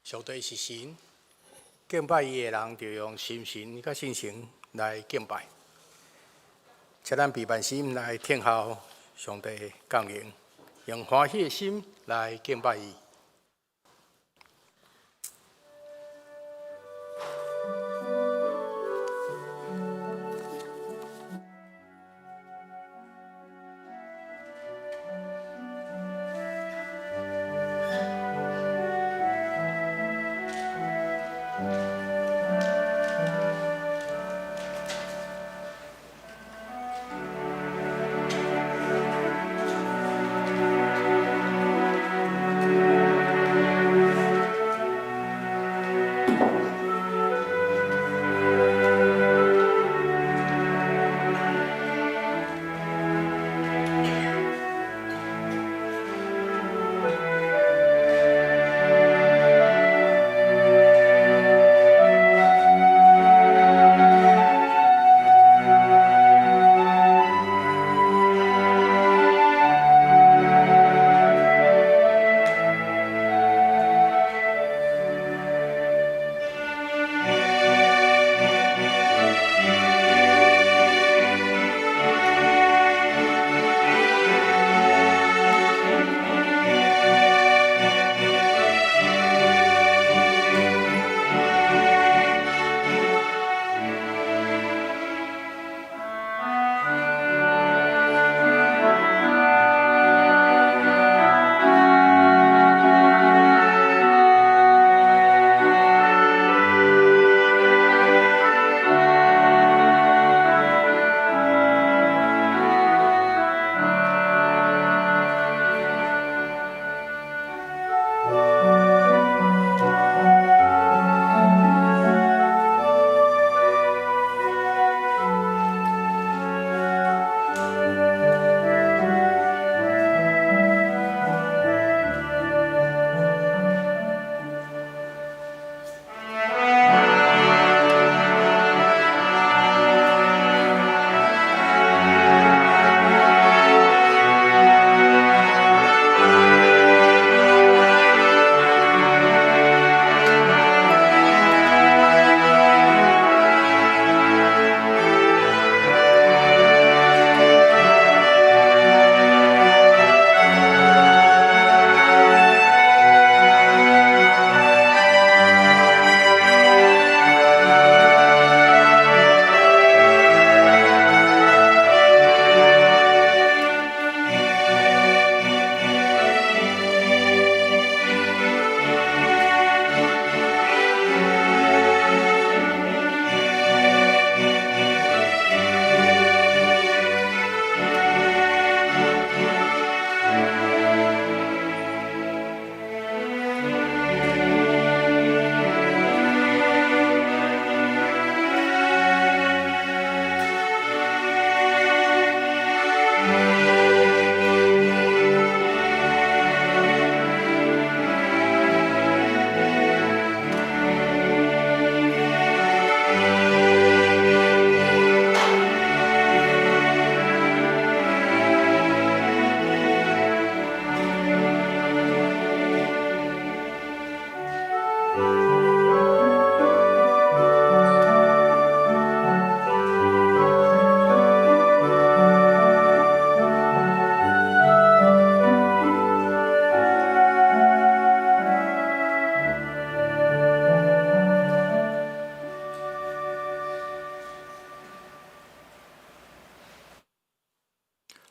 上帝是神，敬拜伊的人就用心神佮信心來敬拜。請咱備辦心來聽候上帝降臨，用歡喜的心來敬拜伊。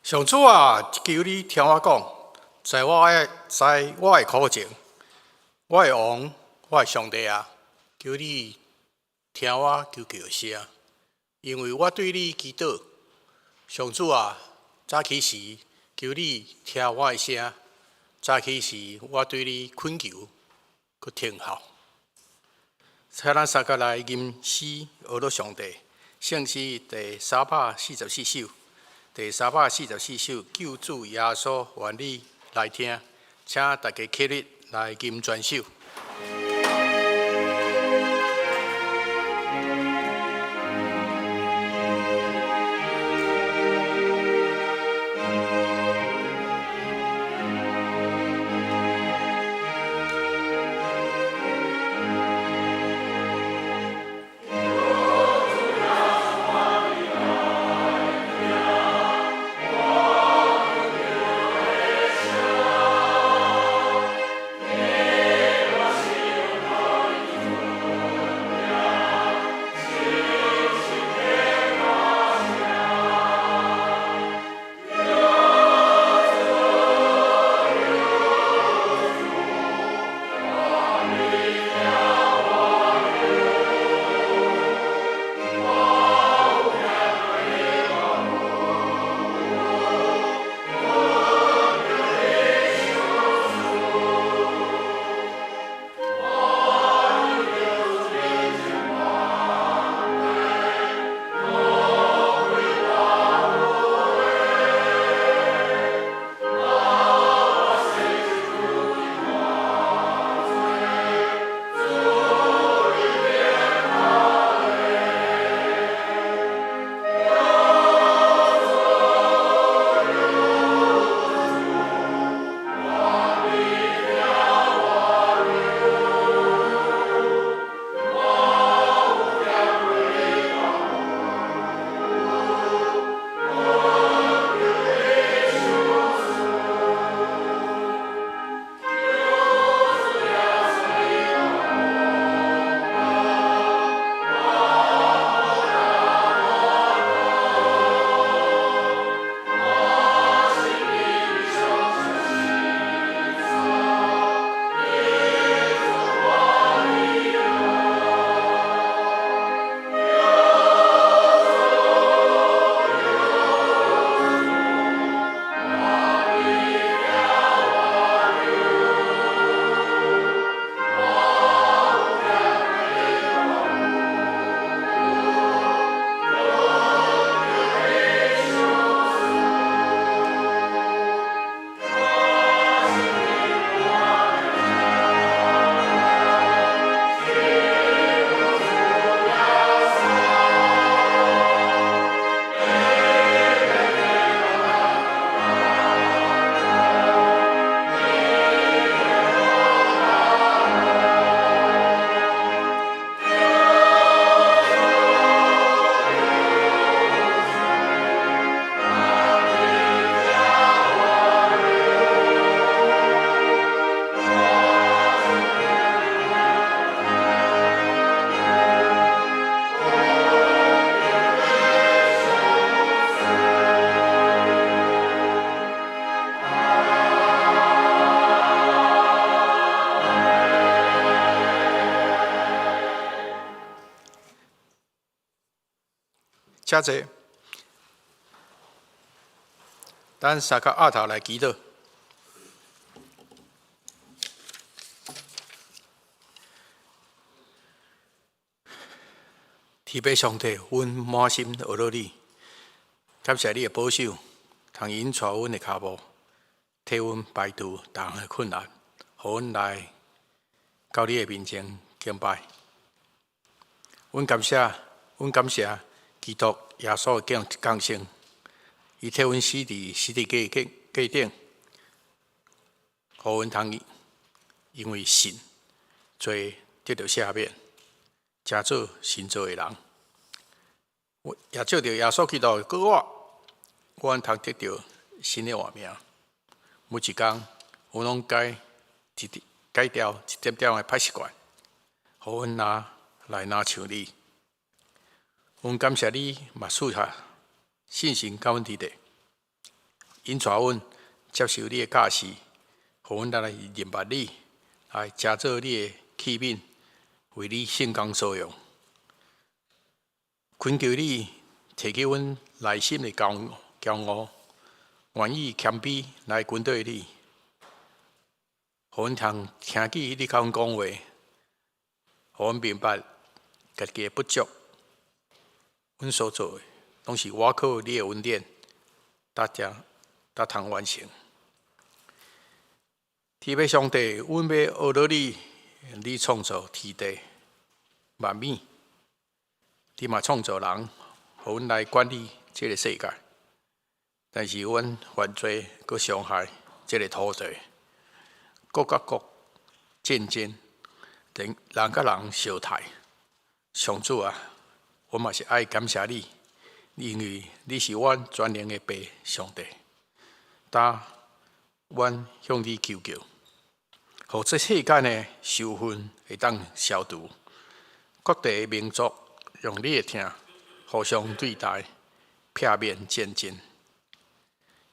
上主啊，求你聽我講，在我的苦情，我的王，我的上帝啊，求你聽我求救聲，因為我對你祈禱。上主啊，早起時求你聽我的聲，早起時我對你懇求，閣聽候。請咱三個來吟詩學樂上帝，聖詩第三百四十四首。第三百四十四首，救主耶穌，願你來聽，請大家起立來吟全首。請坐。咱三個額頭來祈禱。天父上帝，阮滿心呵咾你，感謝你的保守，通引帶阮的跤步，替阮排除逐項的困難，予阮來到你的面前敬拜。阮感謝，阮感謝基督耶穌的降生，伊替阮死佇十字架頂，予阮通因為信罪得著赦免，成做新造的人。也藉著耶穌基督的復活，阮通得著新的活命。每一工，阮攏改掉一點點的歹習慣，予阮若來若像你。阮感謝你，嘛賜下信心佮阮佇咧，引帶阮接受你的教示，予阮來認捌你，來成做你的器皿，為你聖工所用。懇求你提起阮內心的驕傲，願意謙卑來跟隨你，予阮通聽見你佮阮講話，予阮明白家己的不足，阮所做的攏是倚靠你的恩典，才通完成。天父上帝，阮欲呵咾你，你創造天地萬物，你嘛創造人，予阮來管理這个世界。但是阮犯罪，閣傷害這个土地，國佮國戰爭，人人佮人相殺。上主啊，我嘛是愛感謝你，因為你是阮全能的父上帝。當阮向你求救，予這世間的仇恨會當消除，各地的民族用你的疼互相對待，避免戰爭。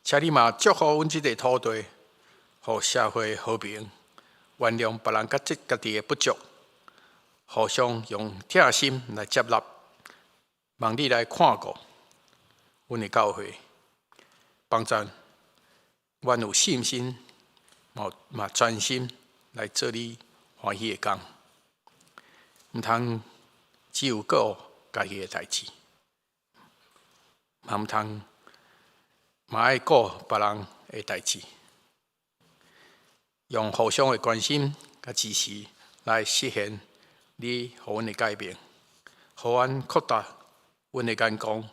請你嘛祝福阮這塊土地，予社會和平，原諒別人佮這家己的不足，互相用疼心來接納，望你來看顧阮的教會，幫助阮有信心，嘛專心來做你歡喜的工，毋通只有顧家己的代誌，嘛毋通嘛愛顧別人的代誌，用互相的關心佮支持來實現你予阮的誡命，予阮擴大阮的眼光，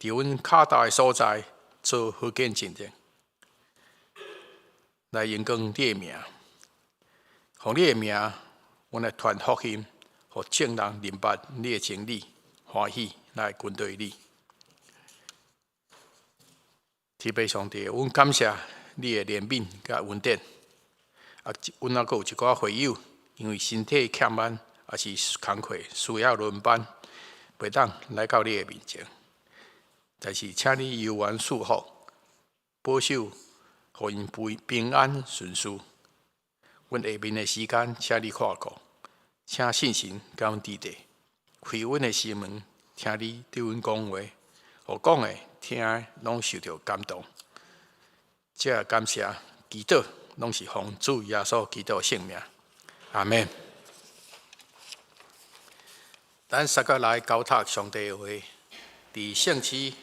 佇阮跤踏的所在做好見證，來榮光你的名，奉你的名，阮來傳福音，予眾人明白你的真理，歡喜來跟隨你。天父上帝，阮感謝你的憐憫佮恩典。啊，阮猶閣有一寡會友，因為身體欠慢，抑是工課需要輪班，袂當來到你的面前。但是，請你悠遠賜福，保守，予𪜶平安順遂。阮下面的時間，請你看顧，請聖神佮阮佇咧，開阮的心門，聽你對阮講話，予講的、聽的，攏受著感動。這感謝祈禱，攏是奉主耶穌基督的聖名。阿們。咱三個來交託上帝的話，佇聖詩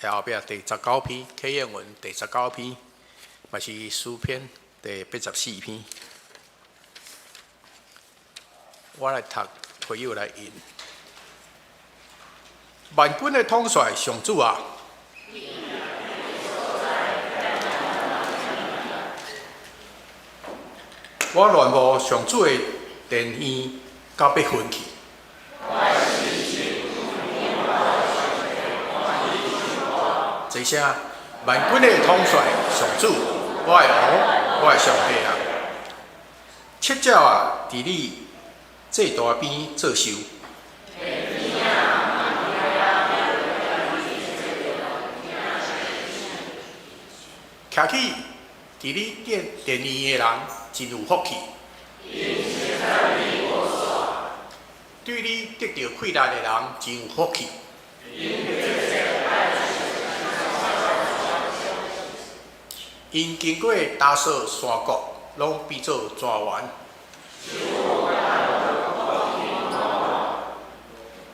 的後壁第十九篇，啟應文第十九篇，嘛是詩篇第84篇。我來讀，會友來吟。萬軍的統帥上主啊！我戀慕上主的殿院，到欲昏去。齊聲，萬軍的統帥上主，我的王，我的上帝啊！七鳥啊，佇你祭壇邊做岫。徛起佇你殿殿院的人真有福氣。對你得著氣力的人真有福氣。𪜶經過達索山谷，攏變做莊園。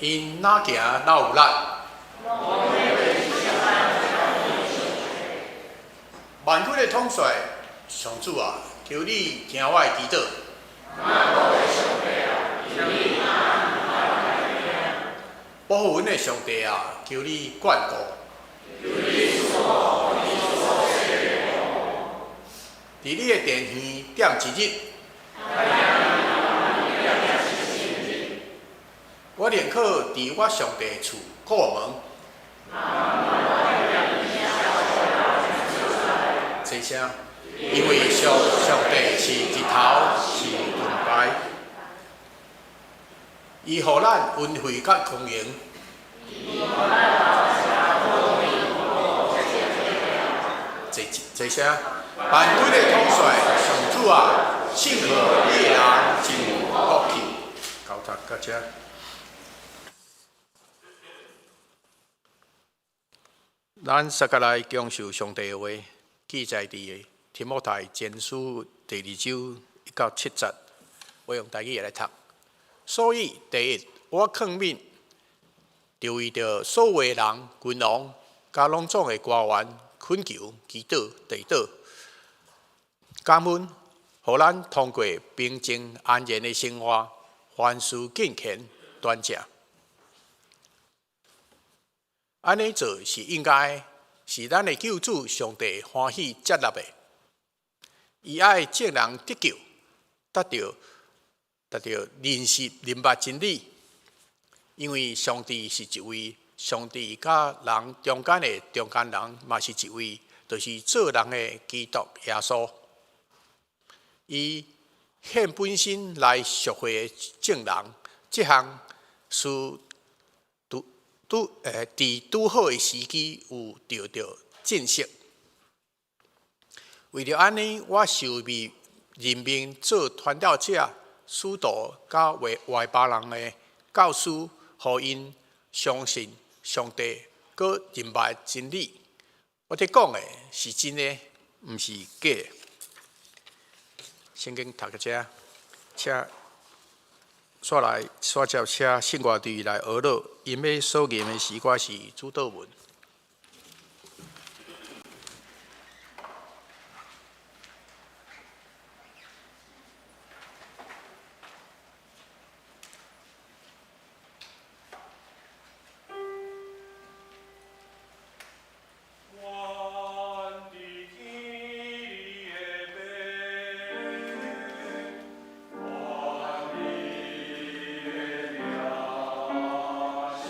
𪜶若行若有力。萬軍的統帥，上主啊，求你聽我的祈禱。保護阮的上帝啊，求你眷顧。佇你的殿耳踮一日，我寧可佇我上帝厝顧門。齊聲，因為上上帝是日頭，是盾牌，伊予咱恩惠佮光榮。齊齊聲，萬軍的統帥，上主啊，信靠你的人真有福氣。交讀到遮。咱煞閣來享受上帝的話，記載佇提摩太前書第二章一到七節，我用台語來讀。所以，第一，我勸勉，著為著所有的人、君王、佮攏總的官員，懇求、祈禱、代禱、感恩，予咱通過平靜安然的生活，凡事敬虔端正。按呢做是應該，是咱的救主上帝歡喜接納的。伊愛眾人得救，達著認識明白真理。因為上帝是一位，上帝佮人中間的中間人嘛是一位，就是做人的基督耶穌。伊獻本身來贖回眾人，這項事拄拄佇拄好的時機有得著證實。為著按呢，我受命任命做傳道者、使徒，佮外外邦人的教師，予𪜶相信上帝，閣認捌真理。我佇講的是真的，毋是假的。聖經讀到遮，請煞來煞接請聖樂隊來學樂，𪜶欲所吟的詩歌是主禱文。阮佇天的父，願你的名聖。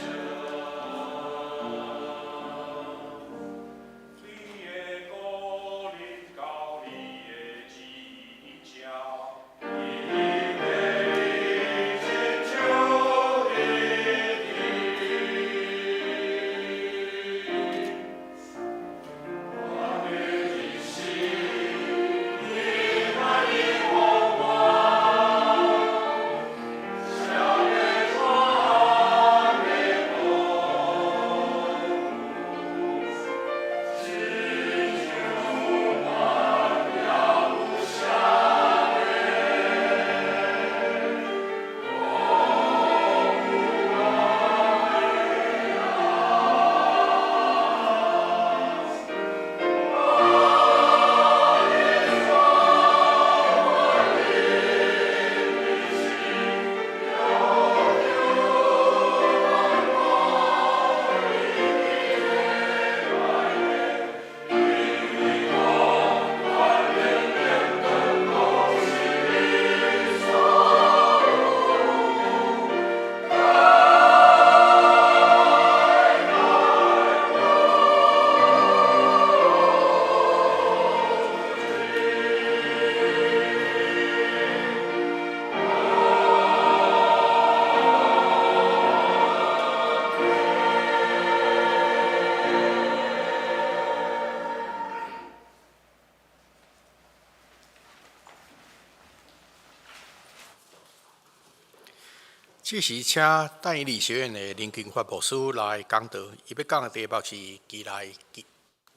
這時請但以理學院的林金發牧師來講道，伊欲講的題目是起來祈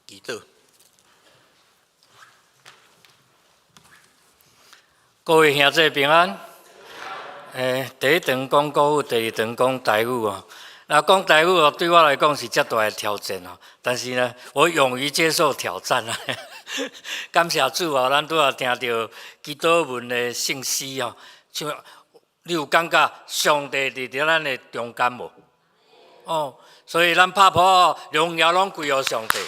祈禱。各位兄弟平安。第一堂講國語，第二堂講台語哦。那講台語哦，對我來講是遮大的挑戰哦。但是呢，我勇於接受挑戰啊。感謝主哦，咱拄仔聽著祈禱文的聖詩哦，像你有感覺上帝佇佇咱的中間無？哦，所以咱拍噗榮耀攏歸予上帝。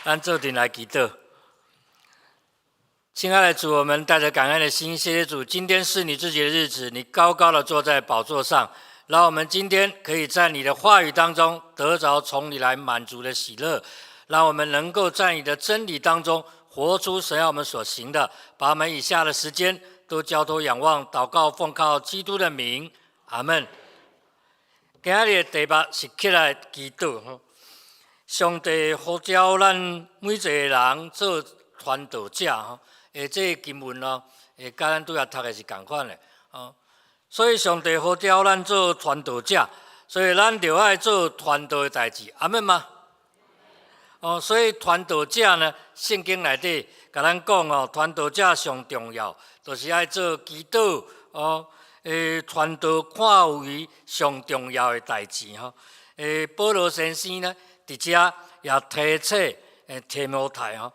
咱做陣來祈禱。親愛的主，我們帶著感恩的心，謝謝主，今天是你自己的日子，你高高的坐在寶座上，讓我們今天可以在你的話語當中得著從你來滿足的喜樂，讓我們能夠在你的真理當中活出神要我們所行的。把我們以下的時間都交託仰望、禱告、奉靠基督的名，阿門。今日的題目是起來祈禱。上帝呼召咱每一個人做傳道者。吼，這個經文哦，佮咱拄仔讀的是仝款的，哦。所以上帝呼召咱做傳道者，所以咱就愛做傳道的代誌，阿們嗎？哦，所以傳道者呢，聖經內底共咱講哦，傳道者上重要，就是愛做祈禱哦，傳道看為上重要的代誌吼。保羅先生呢，佇遮也提醒提摩太吼，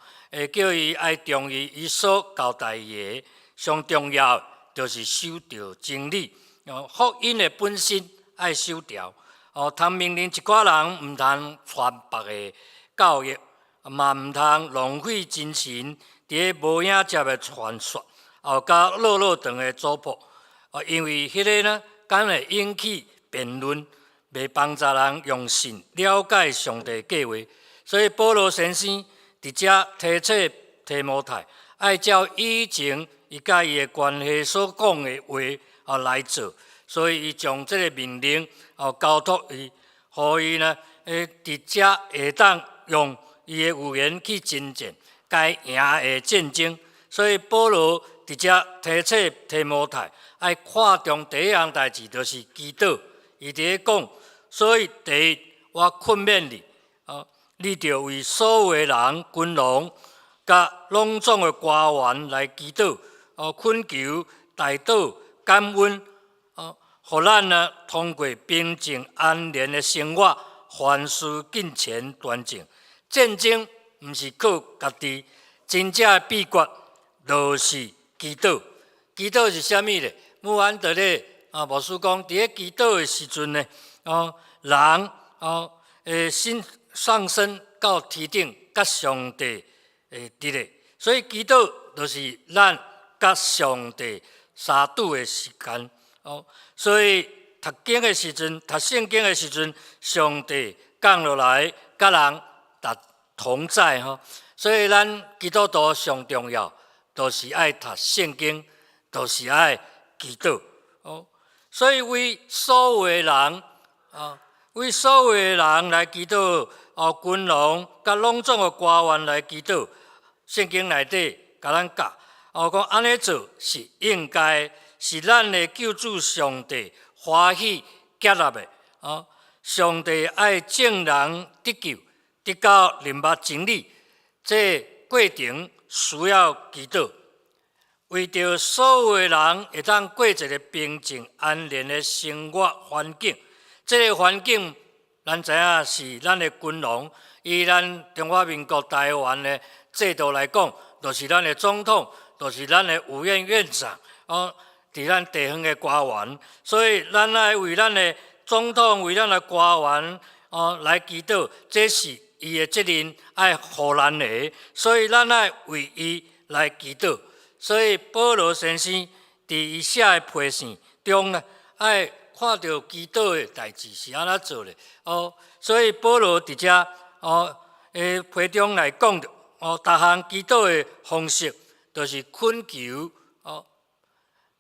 叫伊愛注意伊所交代伊的，上重要就是守著真理。哦，福音的本身愛守牢。哦，通命令一寡人毋通傳別的教育，嘛毋通浪費精神佇咧無影跡的傳說，哦，佮落落長的族譜。哦，因為彼个呢，敢會引起辯論，袂幫助人用信了解上帝計劃。所以保羅先生佇遮提醒提摩太，愛照以前伊佮伊的關係所講的話啊來做。所以伊將這个命令哦交託伊，予伊呢，佇遮會當用伊的語言去爭戰，該贏的戰爭。所以保羅佇遮提醒提摩太，愛看重第一項代誌，就是祈禱。伊佇咧講，所以第一，我勸勉你，哦，你著為所有的人、君王、佮攏總的官員來祈禱，哦，懇求、代禱、感恩，哦，予咱呢通過平靜安寧的生活，凡事敬虔端正。戰爭毋是靠家己，真正的秘訣就是祈禱。祈禱是啥物咧？穆安德烈啊，牧師講，佇咧祈禱的時陣呢，哦，人哦，心上升到天頂，佮上帝佇咧，所以祈禱就是咱佮上帝相拄的時間。哦，所以讀經的時陣，讀聖經的時陣，上帝降落來佮人達同在吼。所以咱基督徒上重要，就是愛讀聖經，就是愛祈禱。哦，所以為所有的人，啊，為所有的人來祈禱，哦，君王佮攏總的官員來祈禱。聖經內底共咱教，哦，講按呢做是應該，是咱的救主上帝歡喜接納的。哦，上帝愛眾人得救，得到認捌真理，這過程需要祈禱。為著所有的人會當過一个平靜安寧的生活環境，這个環境咱知影是咱的君王，以咱中華民國台灣的制度來講，就是咱的總統，就是咱的五院院長，哦，佇咱地方的官員，所以咱愛為咱的總統、為咱的官員，哦來祈禱，這是伊的責任，愛予咱的，所以咱愛為伊來祈禱。所以保羅先生佇伊寫的批信中呢，愛看著祈禱的代誌是按怎做咧？哦，所以保羅佇遮哦，批中來講著哦，逐項祈禱的方式，就是懇求哦、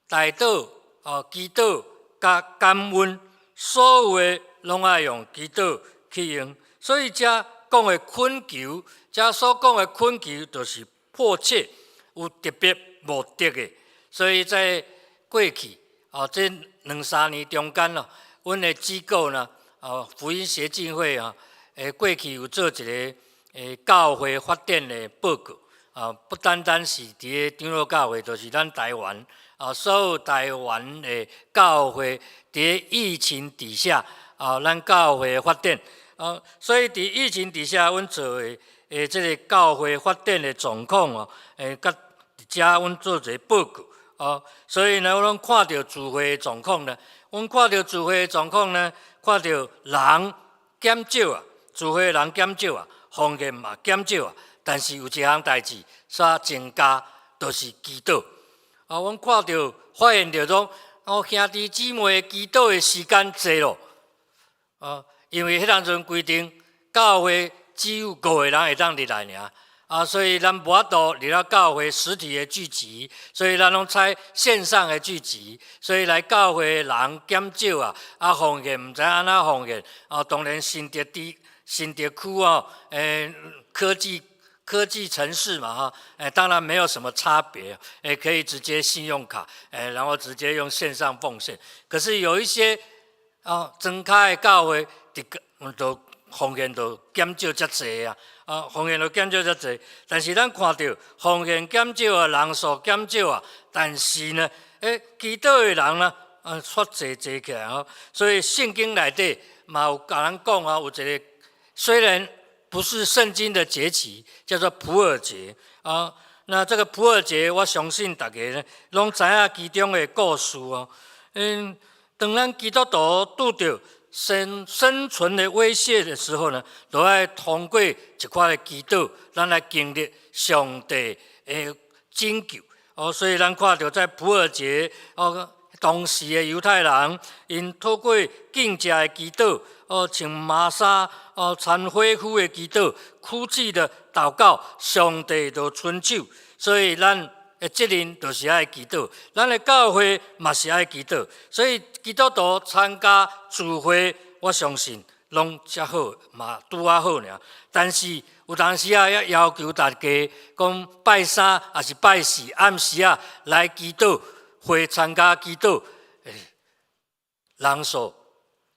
代禱哦、祈禱佮感恩，所有的攏愛用祈禱去用。所以遮講的懇求，遮所講的懇求，就是迫切有特別目的的。所以在過去哦，這兩三年中間咯，阮的機構呢，哦，福音協進會啊，過去有做一个教會發展的報告啊，不單單是佇咧長老教會，就是咱台灣啊，所有台灣的教會佇咧疫情底下啊，咱教會發展啊，所以佇疫情底下，阮做的這个教會發展的狀況哦，佮遮阮做一个報告哦，所以呢，我攏看著聚會的狀況呢，阮看著聚會的狀況呢，看著人減少啊，聚會的人減少啊，奉獻嘛減少啊，但是有一項代誌煞增加，就是祈禱。啊，阮看著發現著講，哦，兄弟姊妹祈禱的時間濟咯，啊，因為彼當陣規定教會只有五個人會當入來爾，啊，所以咱無法度入來教會實體的聚集，所以咱攏採線上的聚集，所以來教會的人減少啊，啊，奉獻毋知按怎奉獻，啊，當然新竹地新竹區哦，科技城市嘛，哈，當然沒有什麼差別，可以直接信用卡，然後直接用線上奉獻。可是有一些啊，莊跤的教會，佇個都奉獻都減少遮濟啊，啊，奉獻都減少遮濟。但是咱看著奉獻減少啊，人數減少啊，但是呢，祈禱的人呢，啊，卻濟濟起來哦。所以聖經內底嘛有共咱講啊，有一個雖然不是聖經的節期，叫做普珥節啊。那這個普珥節，我相信大家呢，攏知影其中的故事哦。當咱基督徒拄著生存的威脅的時候呢，都愛通過一款的祈禱，咱來經歷上帝的拯救。哦，所以咱看著在普珥節哦，當時的猶太人，𪜶透過禁食的祈禱，哦，穿麻紗，哦，攙火灰的祈禱，哭泣的禱告，上帝就伸手。所以咱的責任就是愛祈禱，咱的教會嘛是愛祈禱。所以基督徒參加聚會，我相信攏遮好，嘛拄仔好爾。但是有當時啊，也要求大家講拜三抑是拜四暗時啊來祈禱會參加祈禱，人數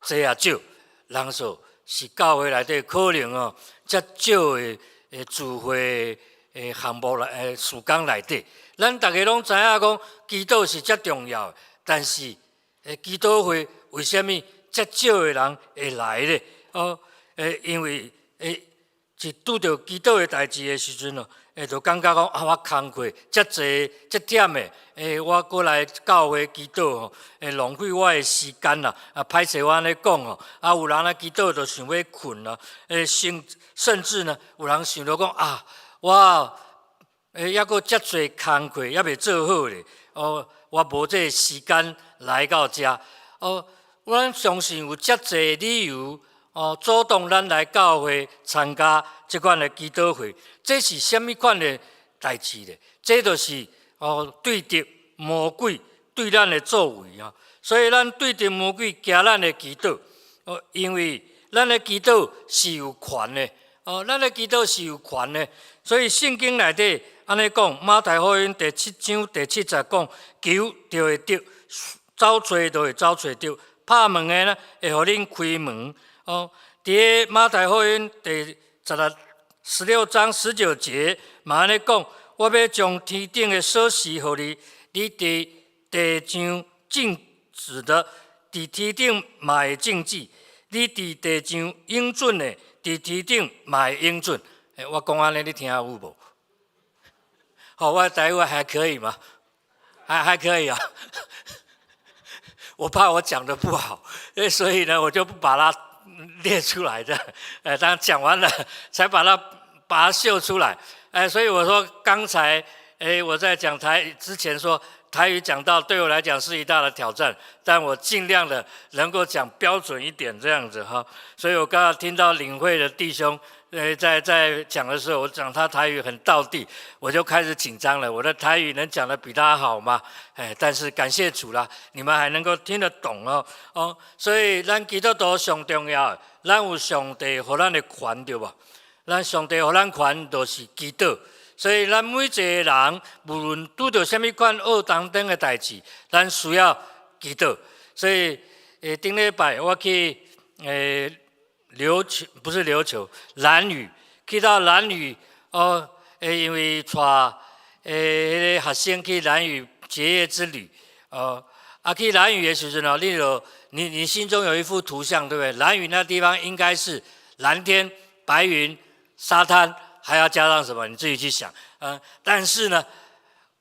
濟也少，人數是教會內底可能哦，遮少的聚會的項目內時間內底，咱逐家攏知影講祈禱是遮重要，但是祈禱會為啥物遮少的人會來咧？哦，因為是拄著祈禱的代誌的時陣哦，就感覺講啊，我工課遮濟遮忝的，我閣來教會祈禱吼，會浪費我的時間啦。啊，歹勢我按呢講吼，啊，有人來祈禱就想欲睏啦，甚至呢，有人想著講啊，我猶閣遮濟工課猶未做好咧，哦，我無這个時間來到遮。哦，阮相信有遮濟理由，哦，阻擋咱來教會參加這款的祈禱會，這是啥物款的代誌咧？這就是哦，對敵魔鬼對咱的作為啊！所以咱對敵魔鬼驚咱的祈禱，哦，因為咱的祈禱是有權的，哦，咱的祈禱是有權的。所以聖經內底按呢講，馬太福音第七章第七節講，求就會得，走揣就會走揣著，拍門的呢會予恁開門。哦，佇個馬太福音第16章19節，嘛按呢講，我欲將天頂的鎖匙予你，你佇地上禁止的，佇天頂嘛會禁止；你佇地上允准的，佇天頂嘛會允准。欸，我講按呢，你聽有無？好，我台語還可以嗎？還可以啊。我怕我講得不好，所以呢，我就不把它列出來的。當講完了，才把它秀出來。所以我說剛才，我在講台之前說台語講道對我來講是一大的挑戰，但我盡量的能夠講標準一點這樣子哈。所以我剛剛聽到領會的弟兄，在講的時候，我講他台語很道地，我就開始緊張了。我的台語能講得比他好嗎？但是感謝主啦，你們還能夠聽得懂哦。哦，所以咱基督徒上重要，咱有上帝予咱的權對無？咱上帝予咱權，就是祈禱。所以咱每一个人，無論拄著啥物款惡當頂的代誌，咱需要祈禱。所以，頂禮拜我去琉球，不是琉球，蘭嶼，去到蘭嶼哦，因為帶彼個學生去蘭嶼結業之旅，哦，啊去蘭嶼的時陣哦，你就你心中有一幅圖像，對不對？蘭嶼那地方應該是藍天、白雲、沙灘，還要加上什麼？你自己去想。但是呢，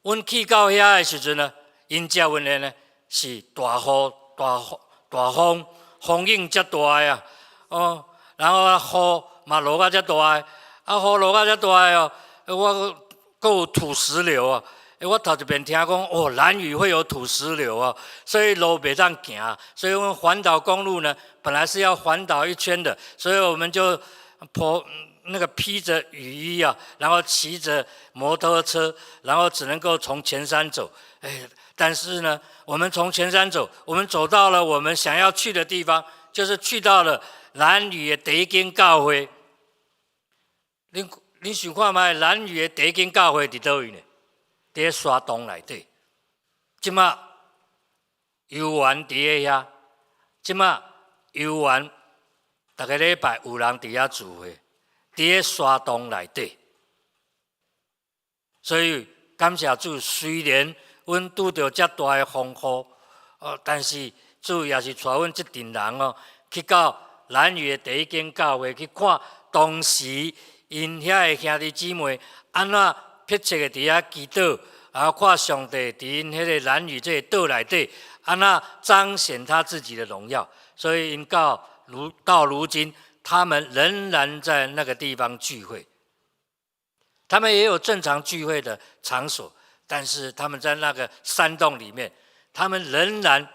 阮去到遐的時陣呢，𪜶接阮的呢是大雨、大大風，風湧遮大的啊，哦，然後雨嘛落甲遮大的，啊雨落甲遮大的哦，我閣有土石流啊。我頭一遍聽講，哦，蘭嶼會有土石流啊，所以路袂當行，所以阮環島公路呢，本來是要環島一圈的，所以我們就披那個披着雨衣啊，然後騎着摩托車，然後只能夠從前山走。哎，但是呢，我們從前山走，我們走到了我們想要去的地方，就是去到了蘭嶼的第一間教會。你想看覓？蘭嶼的第一間教會佇佗位呢？佇咧沙洞內底，這馬遊園佇咧遐，這馬遊園逐个禮拜有人佇遐聚會，佇咧沙洞內底。所以感謝主，雖然阮拄著遮大的風雨，哦，但是主也是帶阮這陣人哦，去到蘭嶼的第一間教會去看，當時𪜶遐的兄弟姊妹按怎迫切的佇遐祈禱，然後看上帝佇𪜶彼个蘭嶼這個島內底，按怎彰顯他自己的榮耀。所以𪜶到如今，他們仍然在那個地方聚會。他們也有正常聚會的場所，但是他們在那個山洞裡面，他們仍然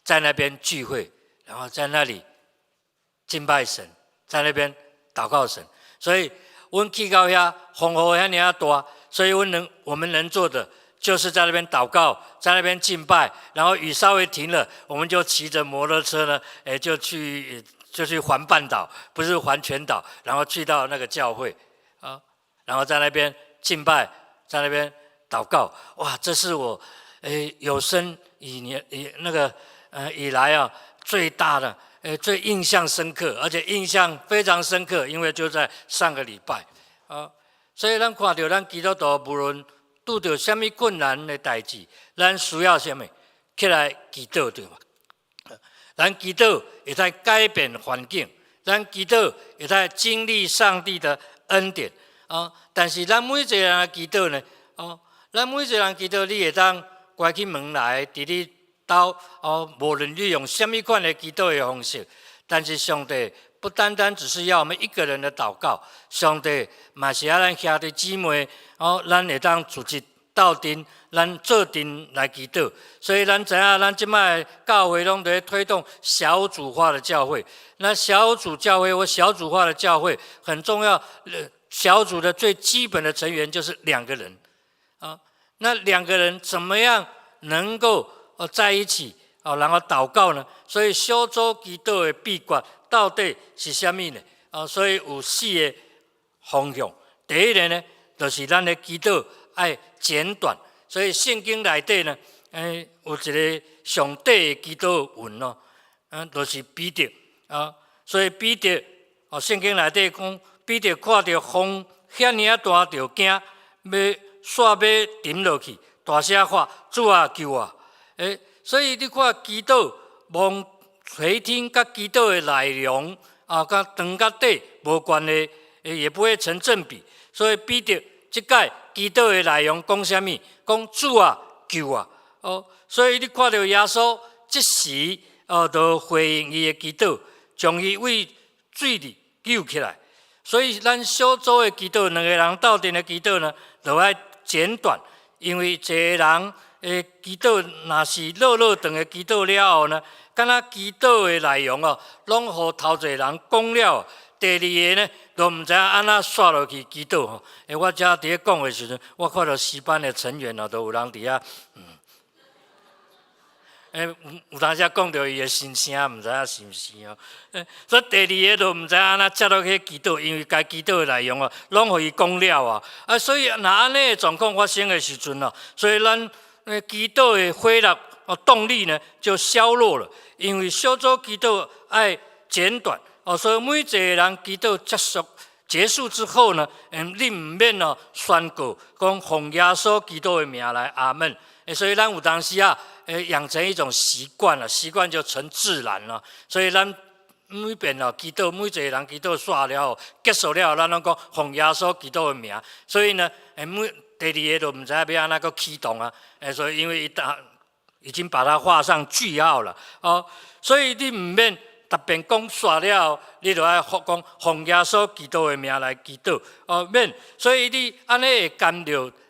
在那邊聚會，然後在那裡敬拜神，在那邊禱告神。所以，阮去到遐風雨遐爾仔大，所以我們能做的就是在那邊禱告，在那邊敬拜，然後雨稍微停了，我們就騎着摩托車呢，哎，就去環半島，不是環全島，然後去到那個教會啊，然後在那邊敬拜，在那邊禱告。哇，這是我哎有生以年以那個以來啊最大的，最印象深刻，而且印象非常深刻，因為就在上個禮拜啊，所以咱看著咱基督徒無論拄著啥物困難的代誌，咱需要啥物起來祈禱，對嗎？咱祈禱會使改變環境，咱祈禱會使經歷上帝的恩典啊。但是咱每一個人的祈禱呢，哦，咱每一個人祈禱，你會當關起門來，佇你兜哦，無論你用啥物款的祈禱的方式，但是上帝不單單只是要我們一個人的禱告，上帝嘛是愛咱兄弟姊妹哦，咱會當組織鬥陣，咱做陣來祈禱。所以咱知影，咱這擺教會攏佇推動小組化的教會。那小組教會或小組化的教會很重要，小組的最基本的成員就是兩個人啊。那兩個人怎麼樣能夠在一起哦，然後禱告呢？所以小組祈禱的秘訣到底是啥物呢？啊，所以有四個方向。第一個呢，就是咱的祈禱愛簡短。所以聖經內底呢，有一個上短的祈禱文哦，就是彼得啊。所以彼得哦，聖經內底講，彼得看著風遐爾仔大，就驚，欲煞欲沉落去，大聲喊：主啊，救我！所以你看祈禱望垂聽，佮祈禱的內容啊，佮長佮短無關係，也不會成正比。所以彼得這擺祈禱的內容講啥物？講主啊，救我！哦，所以你看著耶穌即時哦，就回應伊的祈禱，將伊對水裡救起來。所以咱小組的祈禱，兩個人鬥陣的祈禱呢，就愛簡短，因為一個人的祈禱，若是落落長的祈禱了後呢，敢若祈禱的內容哦，攏予頭一個人講了，第二個呢，都毋知影按怎煞落去祈禱吼。我遮佇咧講的時陣，我看著詩班的成員哦，都有人佇遐，有當時講著伊的心聲，毋知影是毋是哦。所以第二个就毋知按怎接落去祈禱，因為該祈禱的內容哦，攏予伊講了啊。啊，所以若按呢的狀況發生的時陣哦，所以咱祈禱的火力哦動力呢就削弱了，因為小組祈禱愛簡短哦，所以每一個人祈禱結束之後呢，你毋免哦宣告講奉耶穌基督的名來阿門。所以咱有當時啊，養成一種習慣了，習慣就成自然了。所以咱每遍哦祈禱，每一個人祈禱煞了後結束了後，咱攏講奉耶穌基督的名。所以呢，每第二个就毋知影欲按怎閣啟動啊。所以因為伊打已經把它畫上句號了。哦，所以你毋免特別講煞了後，你就愛講奉耶穌基督的名來祈禱。哦，免，所以你按呢會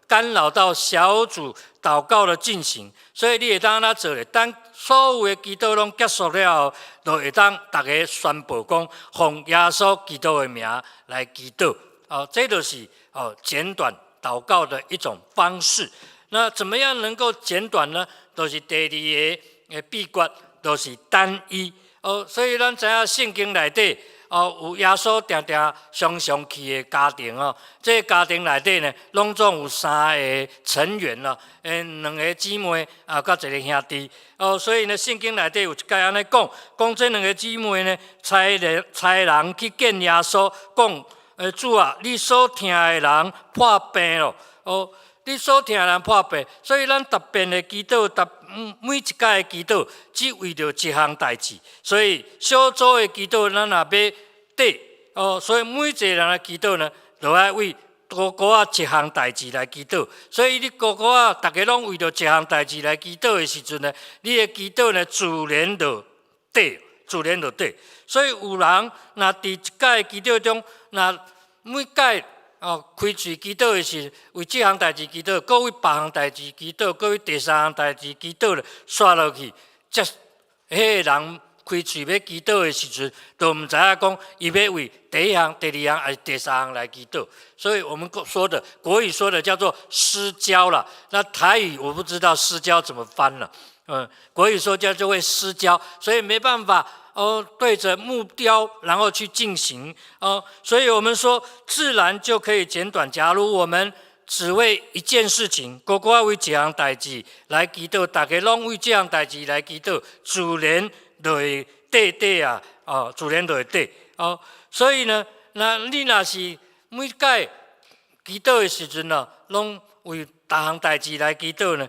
干擾到小組禱告的進行，所以你會當按怎做咧？當所有的祈禱攏結束了後，就會當逐家宣布講奉耶穌基督的名來祈禱。哦，這就是哦簡短禱告的一種方式。那怎麼樣能夠簡短呢？就是第二个的秘訣，就是單一。哦，所以咱知影聖經內底哦，有耶穌定定常常去的家庭哦，這个家庭內底呢，攏總有三个成員咯，兩个姊妹啊，佮一个兄弟。哦，所以呢，聖經內底有一節按呢講，講這兩个姊妹呢，差人去見耶穌，講：主啊，你所疼的人破病咯。哦，你所疼的人破病，所以咱特別的祈禱，每一擺的祈禱，只為著一項代誌。所以小組的祈禱，咱若欲短哦，所以每一個人的祈禱呢，都愛為孤孤仔一項代誌來祈禱。所以你孤孤仔，逐家攏為著一項代誌來祈禱的時陣呢，你的祈禱呢，自然就短，自然就短。所以有人若佇一擺祈禱中，若每擺哦開喙祈禱的時，為這項代誌祈禱，閣為別項代誌祈禱，閣為第三項代誌祈禱咧，煞落去，這彼个人開喙欲祈禱的時陣，都毋知影講伊欲為第一項、第二項還是第三項來祈禱。所以我們說的國語說的叫做失焦了。那台語我不知道失焦怎麼翻了。國語說叫做會失焦，所以沒辦法哦，對着目標然後去進行哦。所以我們說自然就可以簡短。假如我們只為一件事情，孤孤仔為一項代誌來祈禱，逐家攏為這項代誌來祈禱，自然就會短短啊，哦，自然就會短哦。所以呢，那你若是每擺祈禱的時陣哦，攏為逐項代誌來祈禱呢，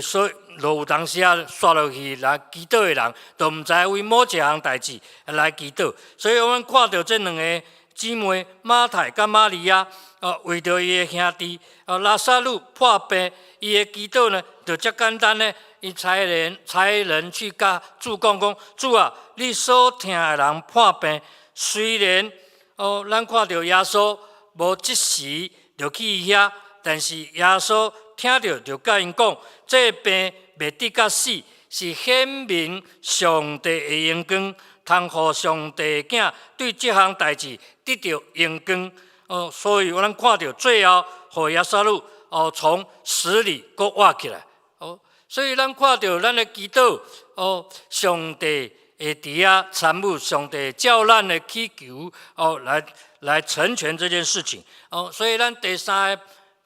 所以就有當時啊，煞落去來祈禱的人，都毋知為某一項代誌來祈禱。所以我們看著這兩个姊妹馬太佮瑪利亞，哦，為著伊的兄弟哦拉撒路破病，伊的祈禱呢，就遮簡單呢。伊差人去佮主講講，主啊，你所疼的人破病，雖然哦，咱看著耶穌無即時就去遐，但是耶穌聽著就佮𪜶講，這个病袂致到死，是顯明上帝的榮光，通予上帝的囝對這項代誌得著榮光。哦，所以咱看著最後，予拉撒路哦從死裡閣活起來。哦，所以咱看著咱的祈禱，哦，上帝會佇遐參與，上帝照咱的祈求，哦，來成全這件事情。哦，所以咱第三个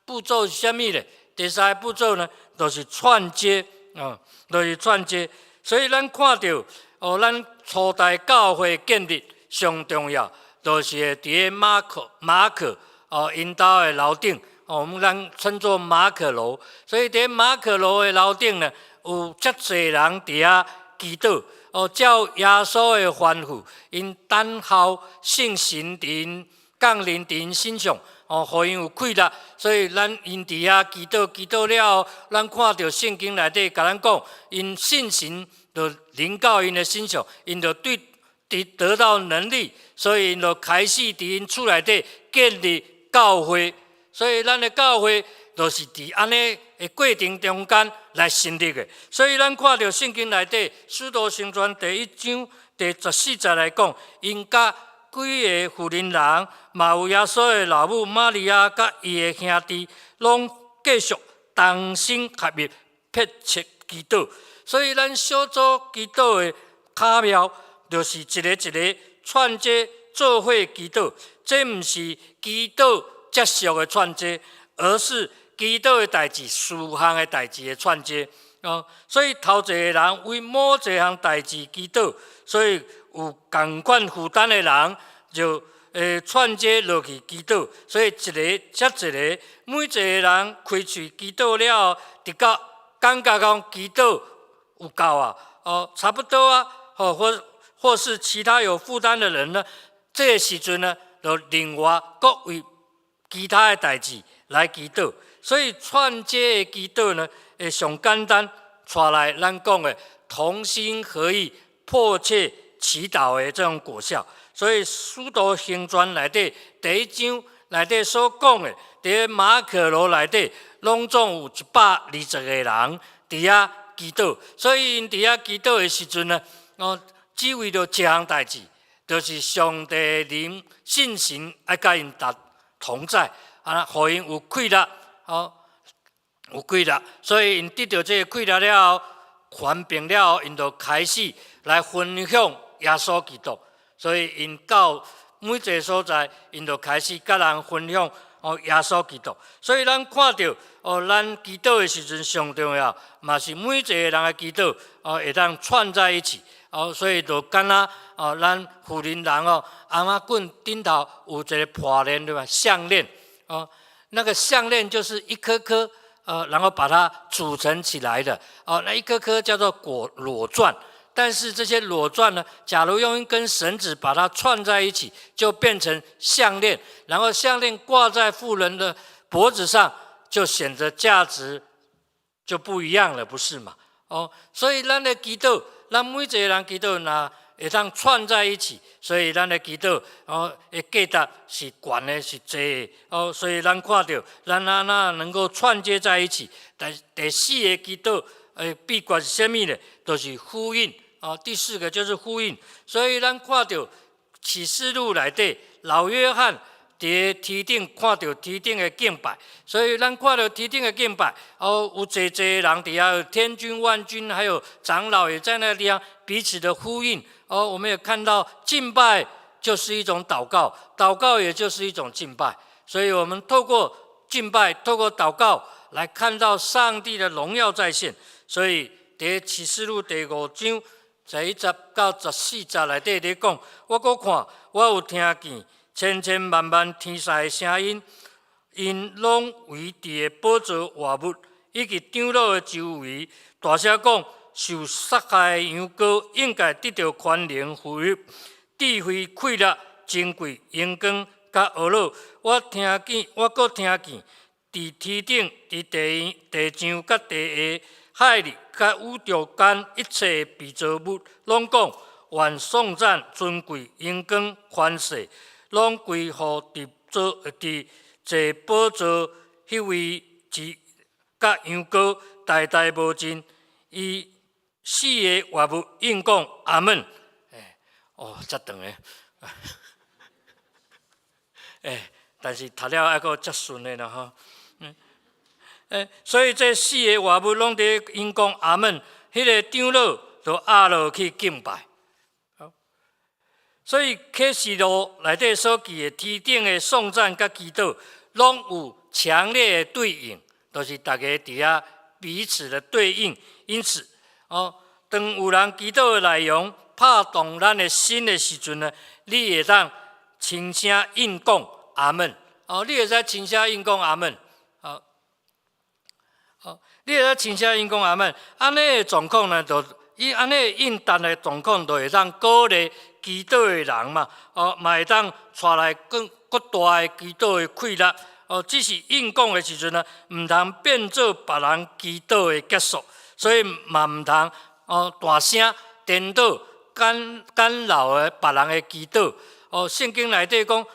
步驟是啥物咧？第三个步驟呢，就是串接，哦，就是串接。所以咱看著，哦，咱初代教會建立上重要，就是佇个馬可哦，𪜶兜的樓頂，哦，我們咱稱作馬可樓。所以佇馬可樓的樓頂呢，有遮濟人佇遐祈禱，哦，照耶穌的吩咐，𪜶等候聖神佇𪜶降臨佇𪜶身上，哦，予𪜶有氣力。所以咱𪜶佇遐祈禱，祈禱了後，咱看著聖經內底共咱講，𪜶聖神就臨到𪜶的身上，𪜶就對得到能力，所以𪜶就開始佇𪜶厝內底建立教會。所以咱的教會就是佇按呢的過程中間來成立的。所以咱看著聖經內底《使徒行傳》第一章第14節來講，𪜶佮幾个婦人人，嘛有耶穌的老母瑪利亞，佮伊的兄弟，攏繼續同心合意，迫切祈禱。所以咱小組祈禱的巧妙，就是一个一个串接做伙祈禱。這毋是祈禱結束的串接，而是祈禱的代誌、事項的代誌的串接。哦，所以頭一個人為某一項代誌祈禱，所以有仝款負擔的人就會串接落去祈禱。所以一個接一個，每一個人開喙祈禱了後，直到感覺講祈禱有夠啊，哦，差不多啊，或是其他有負擔的人呢，這個時陣呢，就另外閣為其他的代誌來祈禱。所以串接的祈禱呢，會上簡單，帶來咱講的同心合意、迫切祈禱的這種果效。所以《使徒行傳》內底第一章內底所講的，佇馬可樓內底，攏總有120個人佇遐祈禱。所以𪜶佇遐祈禱的時陣呢，哦，只為著一項代誌，就是上帝靈信神愛佮𪜶達同在，啊，予𪜶有氣力，哦，有氣力。所以𪜶得著這個氣力了後，權柄了後，𪜶就開始來分享耶穌基督。所以𪜶到每一個所在，𪜶就開始佮人分享哦耶穌基督。所以咱看著哦，咱祈禱的時陣上重要，嘛是每一個人的祈禱哦，會當串在一起哦。所以就敢若哦，咱富林人哦，尪仔棍頂頭有一個破鏈對吧？項鏈哦，那個項鏈就是一顆顆然後把它組成起來的哦，那一顆顆叫做果裸鑽。但是這些裸鑽呢，假如用一根繩子把它串在一起，就變成項鏈，然後項鏈掛在婦人的脖子上，就顯得價值就不一樣了，不是嗎？哦，所以咱的祈禱，咱每一個人祈禱，若會當串在一起，所以咱的祈禱哦，的價值是懸的，是濟的哦。所以咱看著，咱按怎能夠串接在一起？但第四個祈禱的秘訣是啥物呢？就是呼應。哦，第四個就是呼應。所以咱看著啟示錄內底，老約翰佇天頂看著天頂的敬拜，所以咱看著天頂的敬拜，哦，有濟濟人佇遐，天軍萬軍，還有長老也在那個地方彼此的呼應。哦，我們也看到敬拜就是一種禱告，禱告也就是一種敬拜。所以我們透過敬拜，透過禱告來看到上帝的榮耀再現。所以佇啟示錄第五章11節到14節內底咧講，我閣看，我有聽見千千萬萬天使的聲音，𪜶攏圍佇个寶座活物以及長老的周圍，大聲講：受殺害的羊羔應該得著權能、富裕、智慧、氣力、尊貴、榮光、佮呵咾。我聽見，我閣聽見，佇天頂、佇地地上、佮地下、海裡、佮宇宙間一切被造物，攏講：願頌讚、尊貴、榮光、權勢，攏歸予佇坐寶座彼位之佮羊羔，代代無盡。伊四个活物應講阿門。欸，哦，遮長的，欸，但是讀了猶閣遮順的啦吼。欸，所以這四个活物攏佇應講阿門，彼個長老就壓落去敬拜。所以啟示錄內底所記的天頂的頌讚佮祈禱，攏有強烈的對應，就是逐家佇遐彼此的對應。因此，哦，當有人祈禱的內容拍動咱的心的時陣呢，你會當親聲應講阿門。哦，你會使親聲應講阿門。好，好，你會使親聲應講阿門。按呢的狀況呢，就伊按呢應答的狀況，就會當鼓勵祈禱的人嘛，哦，嘛會當帶來更閣大的祈禱的氣力。哦，只是應講的時陣呢，毋通變做別人祈禱的結束，所以嘛毋通哦大聲顛倒干干擾的別人的祈禱。哦，聖經內底講，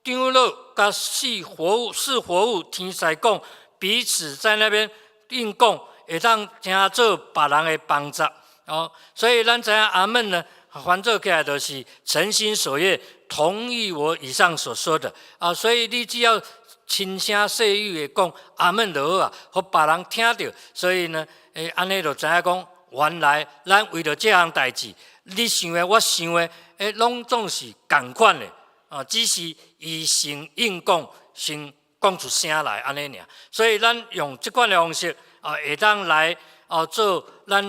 長老佮四活物天使講，彼此在那邊應講，會當成做別人的幫助。哦，所以咱知影阿門呢，翻做起來就是誠心所願，同意我以上所說的。啊，所以你只要輕聲細語的講阿門就好啊，予別人聽著。所以呢，欸，按呢就知影講，原來咱為著這項代誌，你想的，我想的，攏總是仝款的，啊，只是伊先應講，先講出聲來按呢爾。所以咱用這款的方式，啊，會當來哦做咱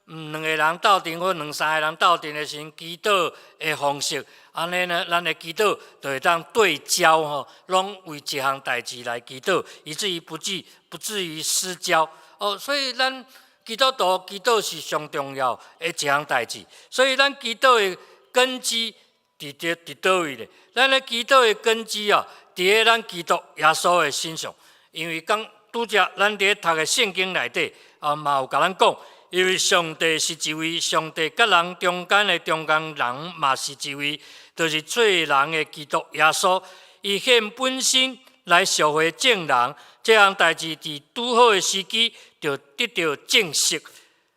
兩个人鬥陣或兩三個人鬥陣的時陣祈禱的方式，按呢呢，咱的祈禱就會當對焦吼，攏為一項代誌來祈禱，以至於不至於失焦。哦，所以咱基督徒祈禱是上重要的一項代誌。所以咱祈禱的根基佇佗位咧？咱的祈禱的根基啊，佇咧咱基督耶穌的身上。因為剛拄才咱佇咧讀的聖經內底啊，嘛有共咱講，因為上帝是一位，上帝佮人中間的中間人嘛是一位，就是做人的基督耶穌，伊獻本身來贖回眾人，這項代誌佇拄好的時機就得到證實。